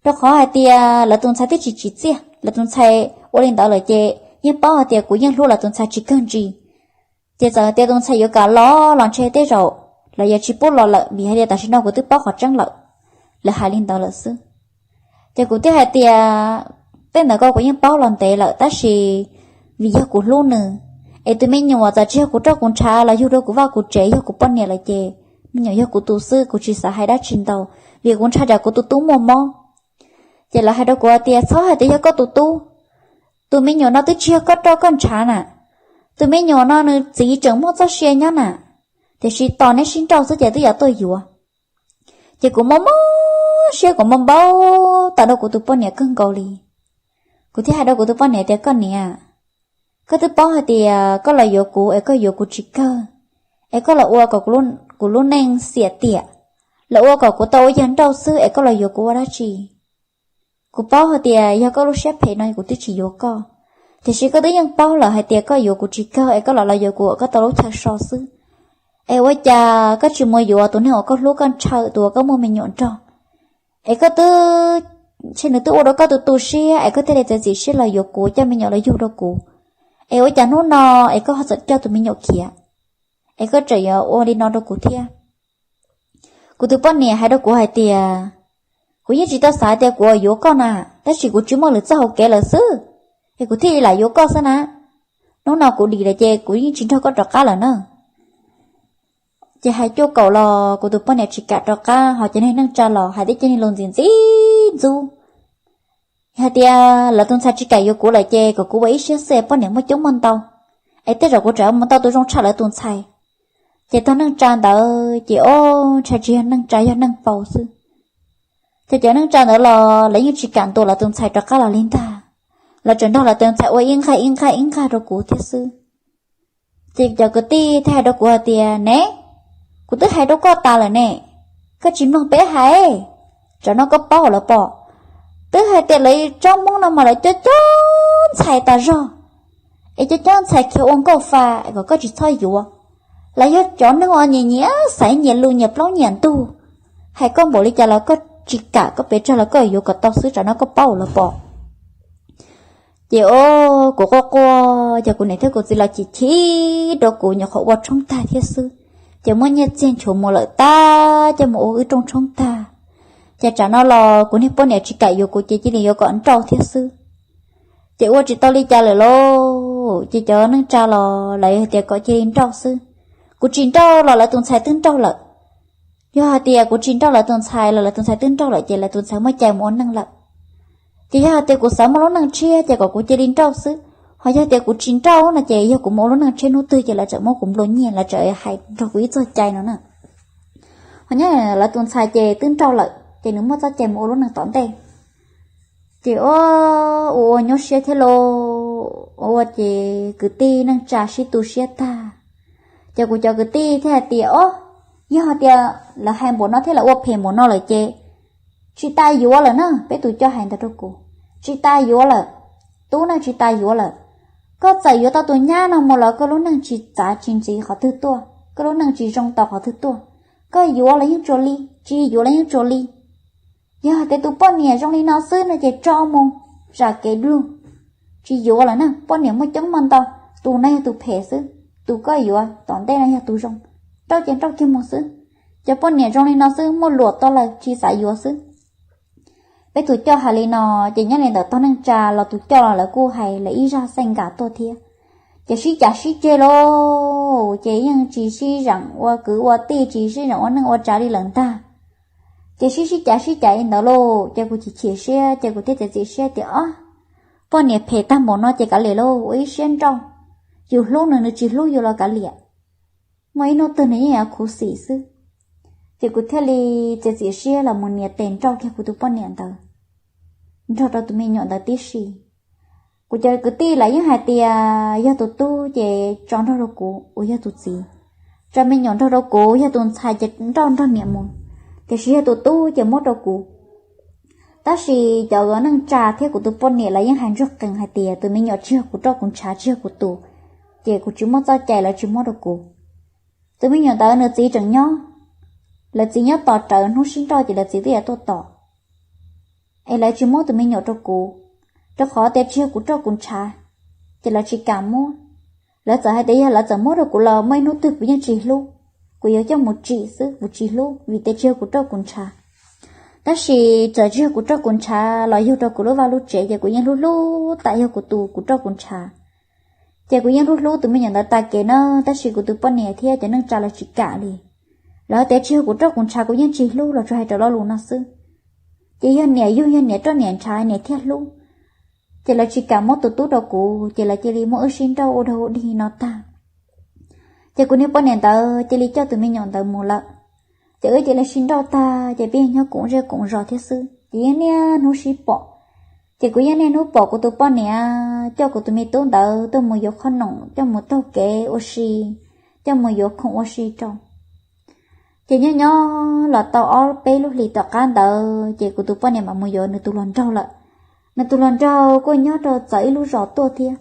Rau qhov hais tias lawv tus ntxhais twb tsis tsim txiaj, lawv tus ntxhais ua li ntawd lawm ces yeej paub hais tias kuv yeej hlub lawv tus ntxhais tsis kawg ntsis. Ces txawm hais tias tus ntxhais yuav kam los los ntshe tej zaum lawv yuav tsis pub los lawm, vim hais tias tam sim no kuv twb paub qhov tseeb lawm. Lawv hais li ntawd lawm xwb. Ces kuv thiaj hais tias, tej ntawd ko kuv yeej paub los ntev lawm, tab sis vim yog kuv hlub nws, es tus me nyuam txawm tsis yog kuv roj kuv ntshav los yug rau kuv vaj kuv tsev, yog kuv poj niam lawm ces me nyuam yog kuv tus xwb, kuv tsis xav hais dab tsi ntau, vim kuv ntshai tsam kuv tus tub muaj mob. Ces lawv hais rau kuv tias, txhob hais tias yog koj tus tub, tus me nyuam no twb tsis yog koj roj koj ntshav na, tus me nyuam no nws txiv tseem muaj txoj sia nyob na, tiam sis tos neb sib nrauj xwb ces twb yuav tuaj yuav. Ces kuv mob mob siab, kuv mob npau taws rau kuv tus poj niam kawg nkaus li. Kuv thiaj hais rau kuv tus poj niam tias, koj niam, koj twb paub hais tias koj los yuav kuv es koj yuav kuv tsis kawg, es koj los ua kom kuv lub neej xiam tiam, los ua kom kuv tau ua yawg nrauj xwb es koj los yuav kuv ua dab tsi? Kuv paub hais tias yog koj lub siab phem no kuv twb tsis yuav koj, tiam sis koj twb yeej paub lawm hais tias koj yuav kuv tsis kawg es koj los los yuav kuv kom koj tau lub chaw so xwb. Es ua cas koj tsis mus yuav tus neeg uas koj hlub koj ntshaw, tus uas koj muaj me nyuam nrog? Es koj twb, ntshe nws twb ua rau koj tu tu siab es koj thiaj li txiav txim siab los yuav kuv, coj me nyuam los yug rau kuv. Es ua cas hnub no es koj ho txawm coj tus me nyuam khiav, es koj tseem yuav ua li no rau kuv thiab? Kuv tus poj niam hais rau kuv hais tias, kuv yeej tsis tau xav tias kuv yuav koj na, tab sis kuv tsis muaj lwm txoj hauv kev lawm xwb, es kuv thiaj li lam yuav koj xwb na. Hnub no kuv dim lawm ces kuv yeej tsis nrog koj rov qab lawm na. Ces hais cuaj kaum los kuv tus poj niam tsis kam rov qab, ho cov niag neej tsa los hais tib ceg niag lus ntxim ntxim ntxub hais tias lawv tus ntxhais tsis kam yuav kuv lawm ces kom kuv ua ib siab xwb, poj niam muaj coob muaj ntau, es tej zaum kuv tseem mus tau tus zoo tshaj lawv tus ntxhais. Ces tug neej tsa ntawd ces ob ntshai tsis yog neej tsa, yog neeg paus xwb. Ces cov neej tsa ntawd los lawv yeej tsis kam ntuas lawv tus ntxhais rov qab los li ntag, lawv tseem nrog lawv tus ntxhais ua ib nqag ib nqag ib nqag rau kuv thiab xwb. Ces cov kwv tij thiaj hais rau kuv hais tias, ne, kuv twb hais rau koj tas lawm ne, koj tsis mloog peb hais, tsam no koj paub lawm pob. Twb hais tias lawv tsob Hmoob no mas lawv coob coob ntxhais tas zog, es coob coob ntxhais khiav ua nkauj fa, kom koj tsis txhob yuav. Lawv yog cov neeg uas nyiam nyiam xaiv nyiam lus nyiam plaub nyiam ntug. Hais koj npaum li cas los koj tsis kam, koj pes tsawg los koj yuav kom tau xwb, tsam no koj paub lawm pob. Ces o, kuv quaj quaj, ces kuv niam thiab kuv txiv los chim chim rau kuv, nyuam qhuav ua tshoob tag thiab xwb. Ces muab nyiaj txiag nchuav mus lawm tag, coj mus ua wb rooj tshoob tag. Ces tsam no los kuv niag poj niam tsis kam yuav kuv ces cia li yuav kom nrauj thiab xwb. Ces ua tsis tau li cas lawm lauj. ces cov neej tsa los lawv hais tias kom cia li nrauj xwb. Kuv tsis nrauj los lawv tus ntxhais twb nrauj lawm. Yog hais tias kuv tsis nrauj lawv tus ntxhais los lawv tus ntxhais twb nrauj lawm ces lawv tus ntxhais muaj cai mus ua neej lawm. Ces yog hais tias kuv xav muaj lub neej tshiab ces kom kuv cia li nrauj xwb, ho yog tias kuv tsis nrauj no ces yog kuv mus ua lub neej tshiab hnub twg ces lawv tseem muab kuv nplua nyiaj, lawv tseem hais nrog kuv ib txoj cai no na. Ho nyob lawv tus ntxhais ces twb nrauj lawm ces nws muaj txoj cai mus ua lub neej tom ntej. Ces ua, ua ua nyuaj siab thiab lauj, ua ces kwv tij neej tsa sib tu siab tag. Ces kuv cov kwv tij thiaj hais tias, o, yog hais tias lawv hais npaum no thiab lawv ua phem npaum no lawm ces tsis tas yuav lawm na. Peb tus coj hais ntawd rau kuv, tsis tas yuav lawm, tub na, tsis tas yuav lawm. Koj txawm yuav tau tus nyab no mus los koj lub neej tsis txav tsis ntxiv qhov twg tuaj, koj lub neej tsis zoo tau qhov twg tuaj. Koj yuav los yeej tsuas li, tsis yuav los yeej tsuas li. Yog hais tias tus poj niam zoo li no xwb no ces tso mus zam kev dlug, tsis yuav lawm na. Poj niam muaj coob muaj ntau, tus no yog tus phem xwb, tus koj yuav tom ntej no yog tus zoo. Nrauj ces nrauj kiag mus xwb. Cov poj niam zoo li no xwb, muaj luam tau lawm tsis xav yuav xwb. Peb tus coj hais li no, ces nyob li ntawm tog neej tsa los tus coj los lawv kuj hais lawv ib zaj xeej nkam tuaj thiab. Ces sib cav sib ceg lauj, ces yeej tsis sib zeem ua kwv ua tij, tsis sib zeem ua neej ua tsav li lawm ntag. Ces sib sib cav sib cav li ntawd lauj, ces kuv chim chim siab, ces kuv thiaj txiav txim siab tias, o, poj niam phem tag npaum no ces kav liam lauj, ua ib siab nrauj. Yus hlub nws, nws tsis hlub yus los kav liam, muaj ib hnub twg nws yeej yuav khuv xim xwb. Ces kuv thiaj li txiav txim siab los mus nias tes nrauj kiag kuv tus poj niam ntawd, nrog rau tus me nyuam ntawd tib si. Kuv cov kwv tij lawv yeej hais tias yog tus tub ces tso nrog rau kuv uas yog tus txiv, tso me nyuam nrog rau kuv, yog tus ntxhais ces nrauj nrog niam mus, tiam sis yog tus tub ces muab rau kuv. Tab sis cov neej tsa thiab kuv tus poj niam lawv yeej hais ntsuag qees hais tias tus me nyuam tsis yog kuv roj kuv ntshav, tsis yog kuv tus, ces kuv tsis muaj txoj cai lawv tsis muab rau kuv. Tus me nyuam ntawd nws txiv tseem nyob, lawv txiv nyob tos rawv, hnub sib nrauj ces lawv txiv twb yuav tuaj tos, es lawv tsis muab tus me nyuam rau kuv, rau qhov tias tsis yog kuv roj kuv ntshav, ces lawv tsis kam muab. Lawv txawm hais tias yog lawv txawm muab rau kuv los muaj ib hnub twg kuv yeej tsis hlub, kuv yuav coj mus tsim xwb, kuv tsis hlub vim tias tsis yog kuv roj kuv ntshav. Tab sis txawm tsis yog kuv roj kuv ntshav los yug rau kuv lub vaj lub tsev ces kuv yeej hlub hlub tas yog kuv tus kuv roj kuv ntshav. Ces kuv yeej hlub hlub tus me nyuam ntawd tag kev na, tab sis kuv tus poj niam thiab cov neej tsa lawv tsis kam li. Lawv tias tsis yog kuv roj kuv ntshav kuv yeej tsis hlub, los tsuas hais rau lo lus no xwb. Ces yog niam yug, yog niam roj niam ntshav niam thiaj hlub. Ces lawv tsis kam muab tus tub rau kuv, ces lawv cia li muab wb sib nrauj ua dog ua dig no tag. Ces kuv niag poj niam ntawd cia li coj tus me nyuam ntawd mus lawm. Ces wb cia li sib nrauj tag ces peb nyob koom zej koom zos thiab xwb, ces yeej niaj hnub sib pom. Ces kuv yeej niaj hnub pom kuv tus poj niam coj kuv tus me tub ntawd tuaj mus yuav qhov noom, coj mus taug kev ua si, coj mus yuav khoom ua si rau. Ces nyob nyob los tau ob peb lub hlis tom qab ntawd ces kuv tus poj niam mam mus yuav nws tus hluas nraug lawm. Nws tus hluas nraug kuj nyob rau txawv ib lub zos tuaj thiab.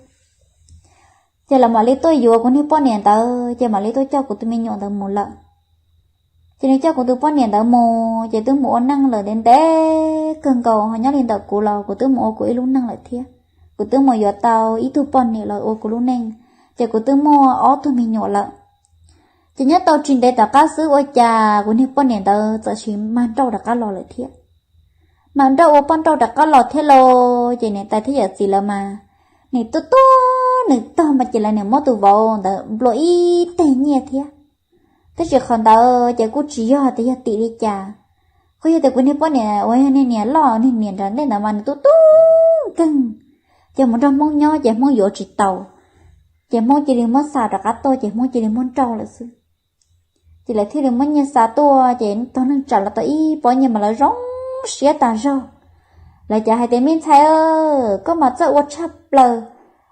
Ces lawv mam li tuaj yuav kuv niag poj niam ntawd ces mam li tuaj coj kuv tus me nyuam ntawd mus lawm. Ces nws coj kuv tus poj niam ntawd mus ces twb mus ua neej lawm ntev ntev kawg nkaus, ho nyob li ntawm kuv los kuv twb mus ua kuv ib lub neej lawm thiab. Kuv twb mus yuav tau ib tug poj niam los ua kuv lub neej, ces kuv twb muaj ob tug me nyuam lawm. Ces nyob tau tsis ntev tom qab xwb ua cas kuv niag poj niam ntawd txawm sis mag nrauj rov qab los lawm thiab. Mag nrauj ua poj nrauj rov qab los thiab lauj, ces niam tais thiab yawm txiv lawv mas, nws tuaj tuaj nws tog mas ces lawv niam muab tus vauv ntawd nplua ib teg nyiaj thiab. Tab sis qhov ntawd ces kuj tsis yog tias yog tim li cas, kuj yog tias kuv niag poj niam uas yog niag niam loj niag niam nram ntej ntawd mas nws tub tub nkeeg, ces mus nrog Hmoob nyob ces Hmoob yuav tsis tau, ces Hmoob cia li muab xa rov qab tuaj ces Hmoob cia li muab nrauj lawm xwb. Ces lawv thiaj li muab nyiaj xa tuaj ces tog neej tsa lawv tau ib pob nyiaj mas lawv zoo siab tas zog. Lawv cav hais tias me ntxhais, koj mas txawj ua tshaj plaws,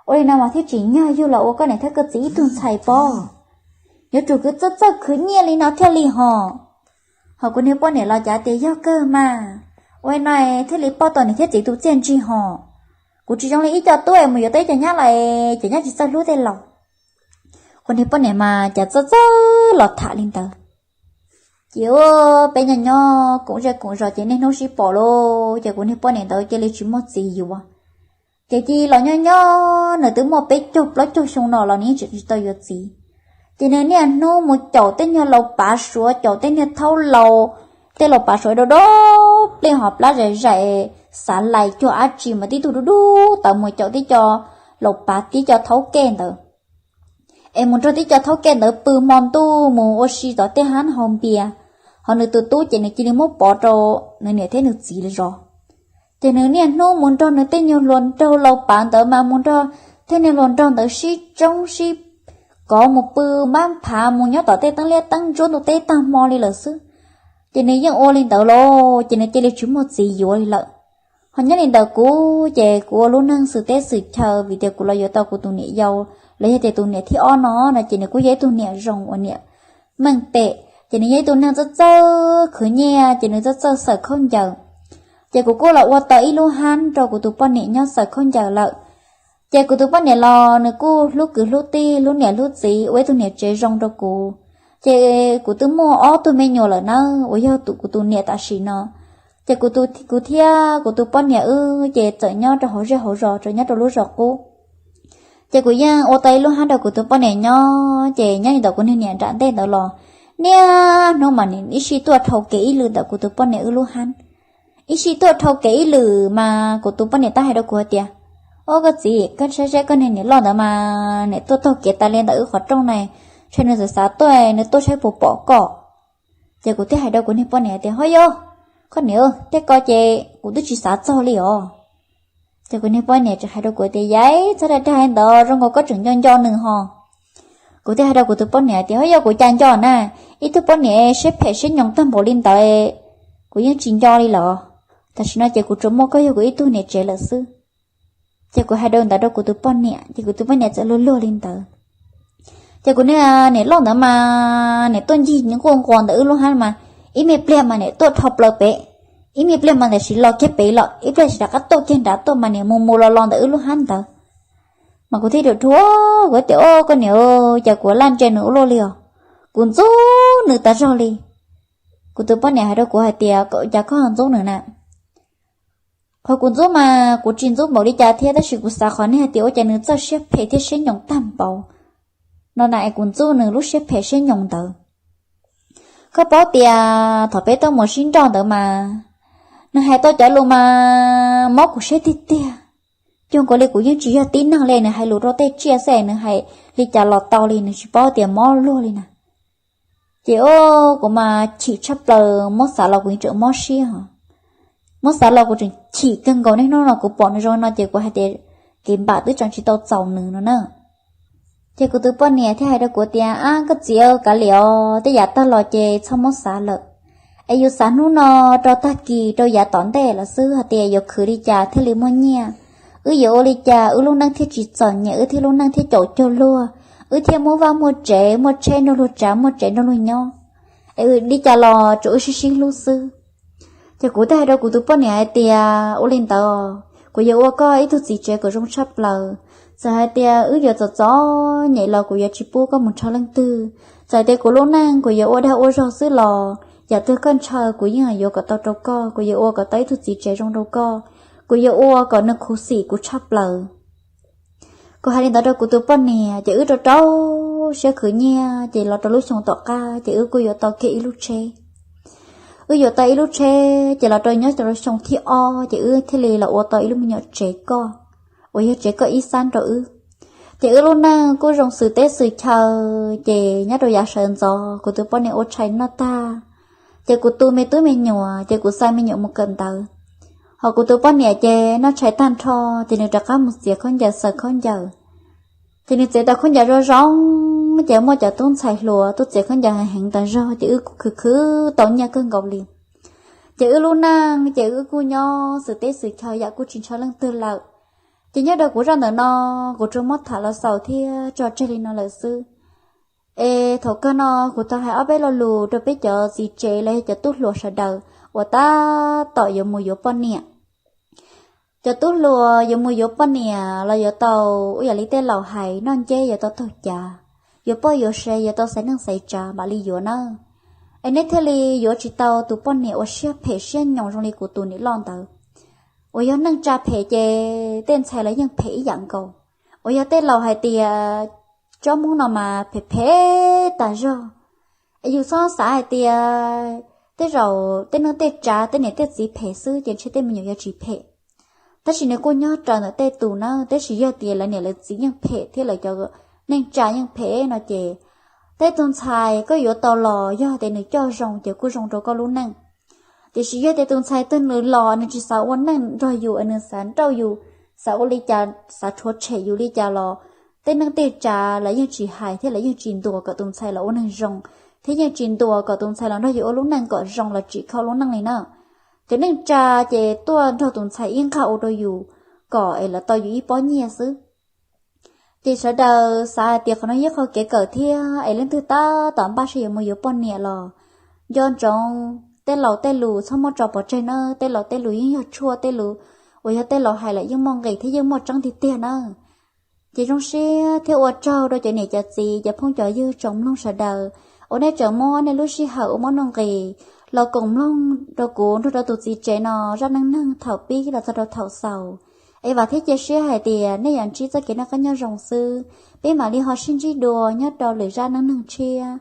ua li no mas thiaj tsim nyog yug los ua koj niam thiab koj txiv ib tug ntxhais pob. Yuav tsum kwv txawj txawj khwv nyiaj li no thiaj li hos. Ho kuv niag poj niam los cav tias yog kawg mas, ua li no thiaj li poj tau niam thiab txiv tus txiaj ntsig hos. Kuv tsis zoo li ib co tub es mus yuav tau ib co nyab los es cov nyab tsis txawj hlub tej laus. Kuv niag poj niam mas cav txawj txawj los tham li ntawd. Ces peb nyob nyob koom zej koom zos ces niaj hnub sib pom lauj, ces kuv niag poj niam ntawd cia li tsis muaj txiv yuav. Ces cia li los nyob nyob nws twb muaj peb caug plaub caug xyoo no los nws yeej tseem tsis tau yuav txiv. Ces nws niaj hnub mus caum tej nyuag laus pav suav, caum tej nyuag thaub laus, tej laus pav suav dau dau plig hos plab zais zais, xav lais cuag dab tsi mas tib tug dub dub tawv mus caum tib co Lauj Pav tib co thaub kej ntawd. Es mus nrog tib co thaub kej ntawd pw hmo ntuj mus ua si tom tej hab haus npias, ho nws tus tub ces nws cia li muab pov rau nws niam thiab nws txiv li zos. Ces nws niaj hnub mus nrog nws tej nyuag hluas nraug Lauj Pav ntawd mas mus nrog tej niag hluas nraug ntawd sib tsoob sib kov mus pw npab phav mus nyob tom tej teeb liab teeb ntsuab ntuj teb tag hmo li lawm xwb. Ces nws yeej ua li ntawd los ces nws cia li tsis muaj txiv yuav li lawm. Ho nyob li ntawd kuv ces kuv ua lub neej xwm teb xwm chaw vim tias kuv los yuav tau kuv tus niam yau, los yog tias tus niam thib ob no no ces nws kuj yog ib tug niam zoo uas niam meej pem, ces nws yog ib tug neeg txawj txawj khwv nyiaj, ces nws txawj txawj xaws khaub ncaws. Ces kuv kuj los ua tau ib lub hab rau kuv tus poj niam nyob xaws khaub ncaws lawm. Ces kuv tus poj niam los nws kuj hlub kwv hlub tij, hlub niam hlub txiv, ua ib tug niam tsev zoo rau kuv. Ces kuv twb muaj ob tug me nyuam lawm na, uas yog kuv tus niam tam sim no. Ces kuv thiab kuv tus poj niam wb ces txawm nyob rau hauv zej hauv zos, txawm nyob rau lub zos qub. Ces kuv yeej ua tau ib lub hab rau kuv tus poj niam nyob, ces nyob li ntawm kuv niag niam nram ntej ntawd los, niaj hnub mas nws ib sij tuaj dhau kev ib lwm ntawm kuv tus poj niam wb lub hab. Ib sij tuaj dhau kev ib lwm mas kuv tus poj niam tab hais rau kuv hais tias, Ua koj txiv, koj saib saib koj niag niam loj ntawd mas niam tuaj taug kev tas li ntawm wb qhov rooj na, ntshe nws xav xav tuaj, nws tuaj saib puas pom koj. Ces kuv thiaj hais rau kuv niag poj niam tias, Ho yog, koj niam, tej ko ces kuv twb tsis xav txog li os. Ces kuv niag poj niam tseem hais rau kuv tias, Yaiv, txhob dag dag li ntawd, zoo nkaus koj tseem nco nco nws ho. Kuv thiaj hais rau kuv tus poj niam tias, Ho yog kuv cas nco na, ib tug poj niam siab phem siab nyoos tag npaum li ntawd, kuv yeej tsis nco li lawm. Tam sim no ces kuv tsuas muaj koj yog kuv ib tug niam tsev lawm xwb. Ces kuv hais rau ntawd rau kuv tus poj niam, ces kuv tus poj niam txawm luag luag li ntawd. Ces kuv niag niam loj ntawd mas niam tuaj ncig nquj nquas ntawm wb lub hab mas, ib me pliag mas niam tuaj dhau plaws pem, ib me pliag mas niam sim los kiag pem los, ib pliag sim rov qab tuaj kiag nrad tuaj mas niam mus mus los los ntawm wb lub hab ntawd. Mas kuv thiaj dhuav, kuv tias, Ua koj niam, cas kuv laj ntse nws ua luaj li os, kuv ntxub nws tas zog li. Kuv tus poj niam hais rau kuv hais tias, Cas koj ho ntxub nws na? Qhov kuv ntxub mas kuv tsis ntxub npaum li cas thiab, tab sis kuv xav qhov nej hais tias ua cas nws txawj siab phem thiab siab nyoos tag npaum no na es kuv ntxub nws lub siab phem siab nyoos ntawd. Koj paub tias thaum peb tuaj mus sib nrauj ntawd mas nws hais tau cov lus mas mob kuv siab tiag tiag. Cuag nkaus li kuv yeej tsis yog tib neeg li, nws hais lus rau tej tsiaj xwb nws hais li cas los tau li, nws tsis paub tias mob luag li na. Ces o, kuv mas chim tshaj plaws, muab xav los kuv yeej tseem mob siab os. Muab xav los kuv tseem chim kawg nkaus, niaj hnub no kuv pom nws zoo no ces kuv hais tias kev npam twb tseem tsis tau txaus nws no na. Ces kuv tus poj niam thiaj hais rau kuv tias, Ab koj txiv, kav liam os, tej yam tag los ces txhob muab xav lawm. Es yus xav hnub no rau tag kis rau yav tom ntej lawm xwb hais tias yuav khwv li cas thiaj li muaj nyiaj, wb yuav ua li cas wb lub neej thiaj tsis txom nyem, wb thiaj lub neej thiaj caum cuag luag, wb thiaj muaj vaj muaj tsev, muaj tsheb nrog luag tsav, muaj tsev nrog luag nyob. Es li cas los tsuas wb sib sib hlub xwb. Ces kuv thiaj hais rau kuv tus poj niam hais tias, Ua li ntawd, kuv yuav ua koj ib tug txiv tsev kom zoo tshaj plaws. Txawm hais tias wb yuav txom txom nyem los kuv yuav tsis pub koj mus nrhiav leej twg. Txawm tias kuv lub neej kuv yuav ua dag ua zog xwb los yam twg koj ntshaw kuv yeej yuav kom tau rau koj, kuv yuav ua kom tau ib tug txiv tsev zoo rau koj, kuv yuav ua kom nws khuv xim kuv tshaj plaws. Kuv hais li ntawd rau kuv tus poj niam ces wb rau rau siab khwv nyiaj ces los rau lub xyoo tom qab ces wb kuj yuav tau kiag ib lub tsheb. Wb yuav tau ib lub tsheb ces los rau nyob rau xyoo thib ob ces wb thiaj li los ua tau ib lub me nyuam tsev koj, uas yog tsev koj ib xab rau wb. Ces wb lub neej kuj zoo xws teb xws chaw, ces nyob rau yav sawv ntxov kuv tus poj niam ua tshais noj tag, ces kuv tu me tub me nyuam ces kuv xa me nyuam mus kawm ntawv. Ho kuv tus poj niam ces noj tshais tag nrho ces nws rov qab mus txiav khaub ncaws xaws khaub ncaws. Ces nws txiav tau khaub ncaws zoo zoo, ces muaj cov tub ntxhais hluas tuaj txiav khaub ncaws heev heev tas zog ces wb kuj khwv khwv tau nyiaj kawg nkaus li. Ces wb lub neej ces wb kuj nyob xws teb xws chaw yam kuj tsis ntshaw leej twg lawm. Ces nyob rau kuv zaj ntawm no, kuv tsuas muab tham los xaus thiab tso tseg li no lawm xwb. Es thaum kawg no kuv tau hais ob peb lo lus rau peb cov txiv tsev los yog cov tub hluas sawv daws uas tab tom yuav mus yuav poj niam. Cov tub hluas yuav mus yuav poj niam los yuav tau ua yam li tej laus hais, noj nceb yuav tau taug cav, yuav poj yuav sev yuav tau xaiv neej xaiv tsav mam li yuav na. Es nej thiaj li yuav tsis tau tus poj niam uas siab phem siab nyoos zoo li kuv tus niam loj ntawd. Uas yog neej tsa phem ces tej ntxhais los yeej phem ib yam nkaus. Uas yog tej laus hais tias tsob Hmoob no mas phem phem tas zog. Es yus txhob xav hais tias tej zaum tej neej tej tsav tej niam tej txiv phem xwb ces ntshe tej me nyuam yuav tsis phem. Tab sis nws kuj nyob raws ntawm tej tus na, tab sis yog tias lawv niam lawv txiv yeej phem thiab lawv cov neej tsa yeej phem no ces tej tus ntxhais koj yuav tau los yog tias nws coj zoo ces kuj zoo rau koj lub neej. Tiam sis yog tias tus ntxhais twg nws los nws tsis xav ua neej nrog yus, nws xav nrauj yus, xav ua li cas, xav rhuav tshem yus li cas los tej neej tej tsav lawv yeej tsis hais thiab lawv yeej tsis ntuas kom tus ntxhais los ua neeg zoo, thiab yeej tsis ntuas kom tus ntxhais los nrog yus ua lub neej kom zoo los tsim kho lub neej li na. Cov neej tsa ces tuaj nrog tus ntxhais ib nqag ua rau yus kom es lawv tau yus ib pob nyiaj xwb. Ces sawv daws xav hais tias qhov no yog qhov kev kawm thiab es leej twg tab tom npaj seb yuav mus yuav poj niam los nco ntsoov tej laus tej lus txhob muab tso pov tseg na. Tej laus tej lus yeej yog tshuaj, tej lus uas yog tej laus hais lawm yeej muaj nqis thiab yeej muaj tseeb tiag tiag na. Ces zoo siab thiab ua tsaug rau cov niam cov txiv, cov phooj cov ywg tsoom mloog sawv daws uas nej tseem muab nej lub sij hawm uas muaj nuj nqis los koom mloog rau kuv nrog rau tus txiv tsev no zaj neej neeg thaum pib los txog rau thaum xaus. Es vam thiab cia siab hais tias nej yuav ntsib txoj kev noj qab nyob zoo xwb. Peb mam li ho sib ntsib dua nyob rau lwm zaj neej neeg tshiab.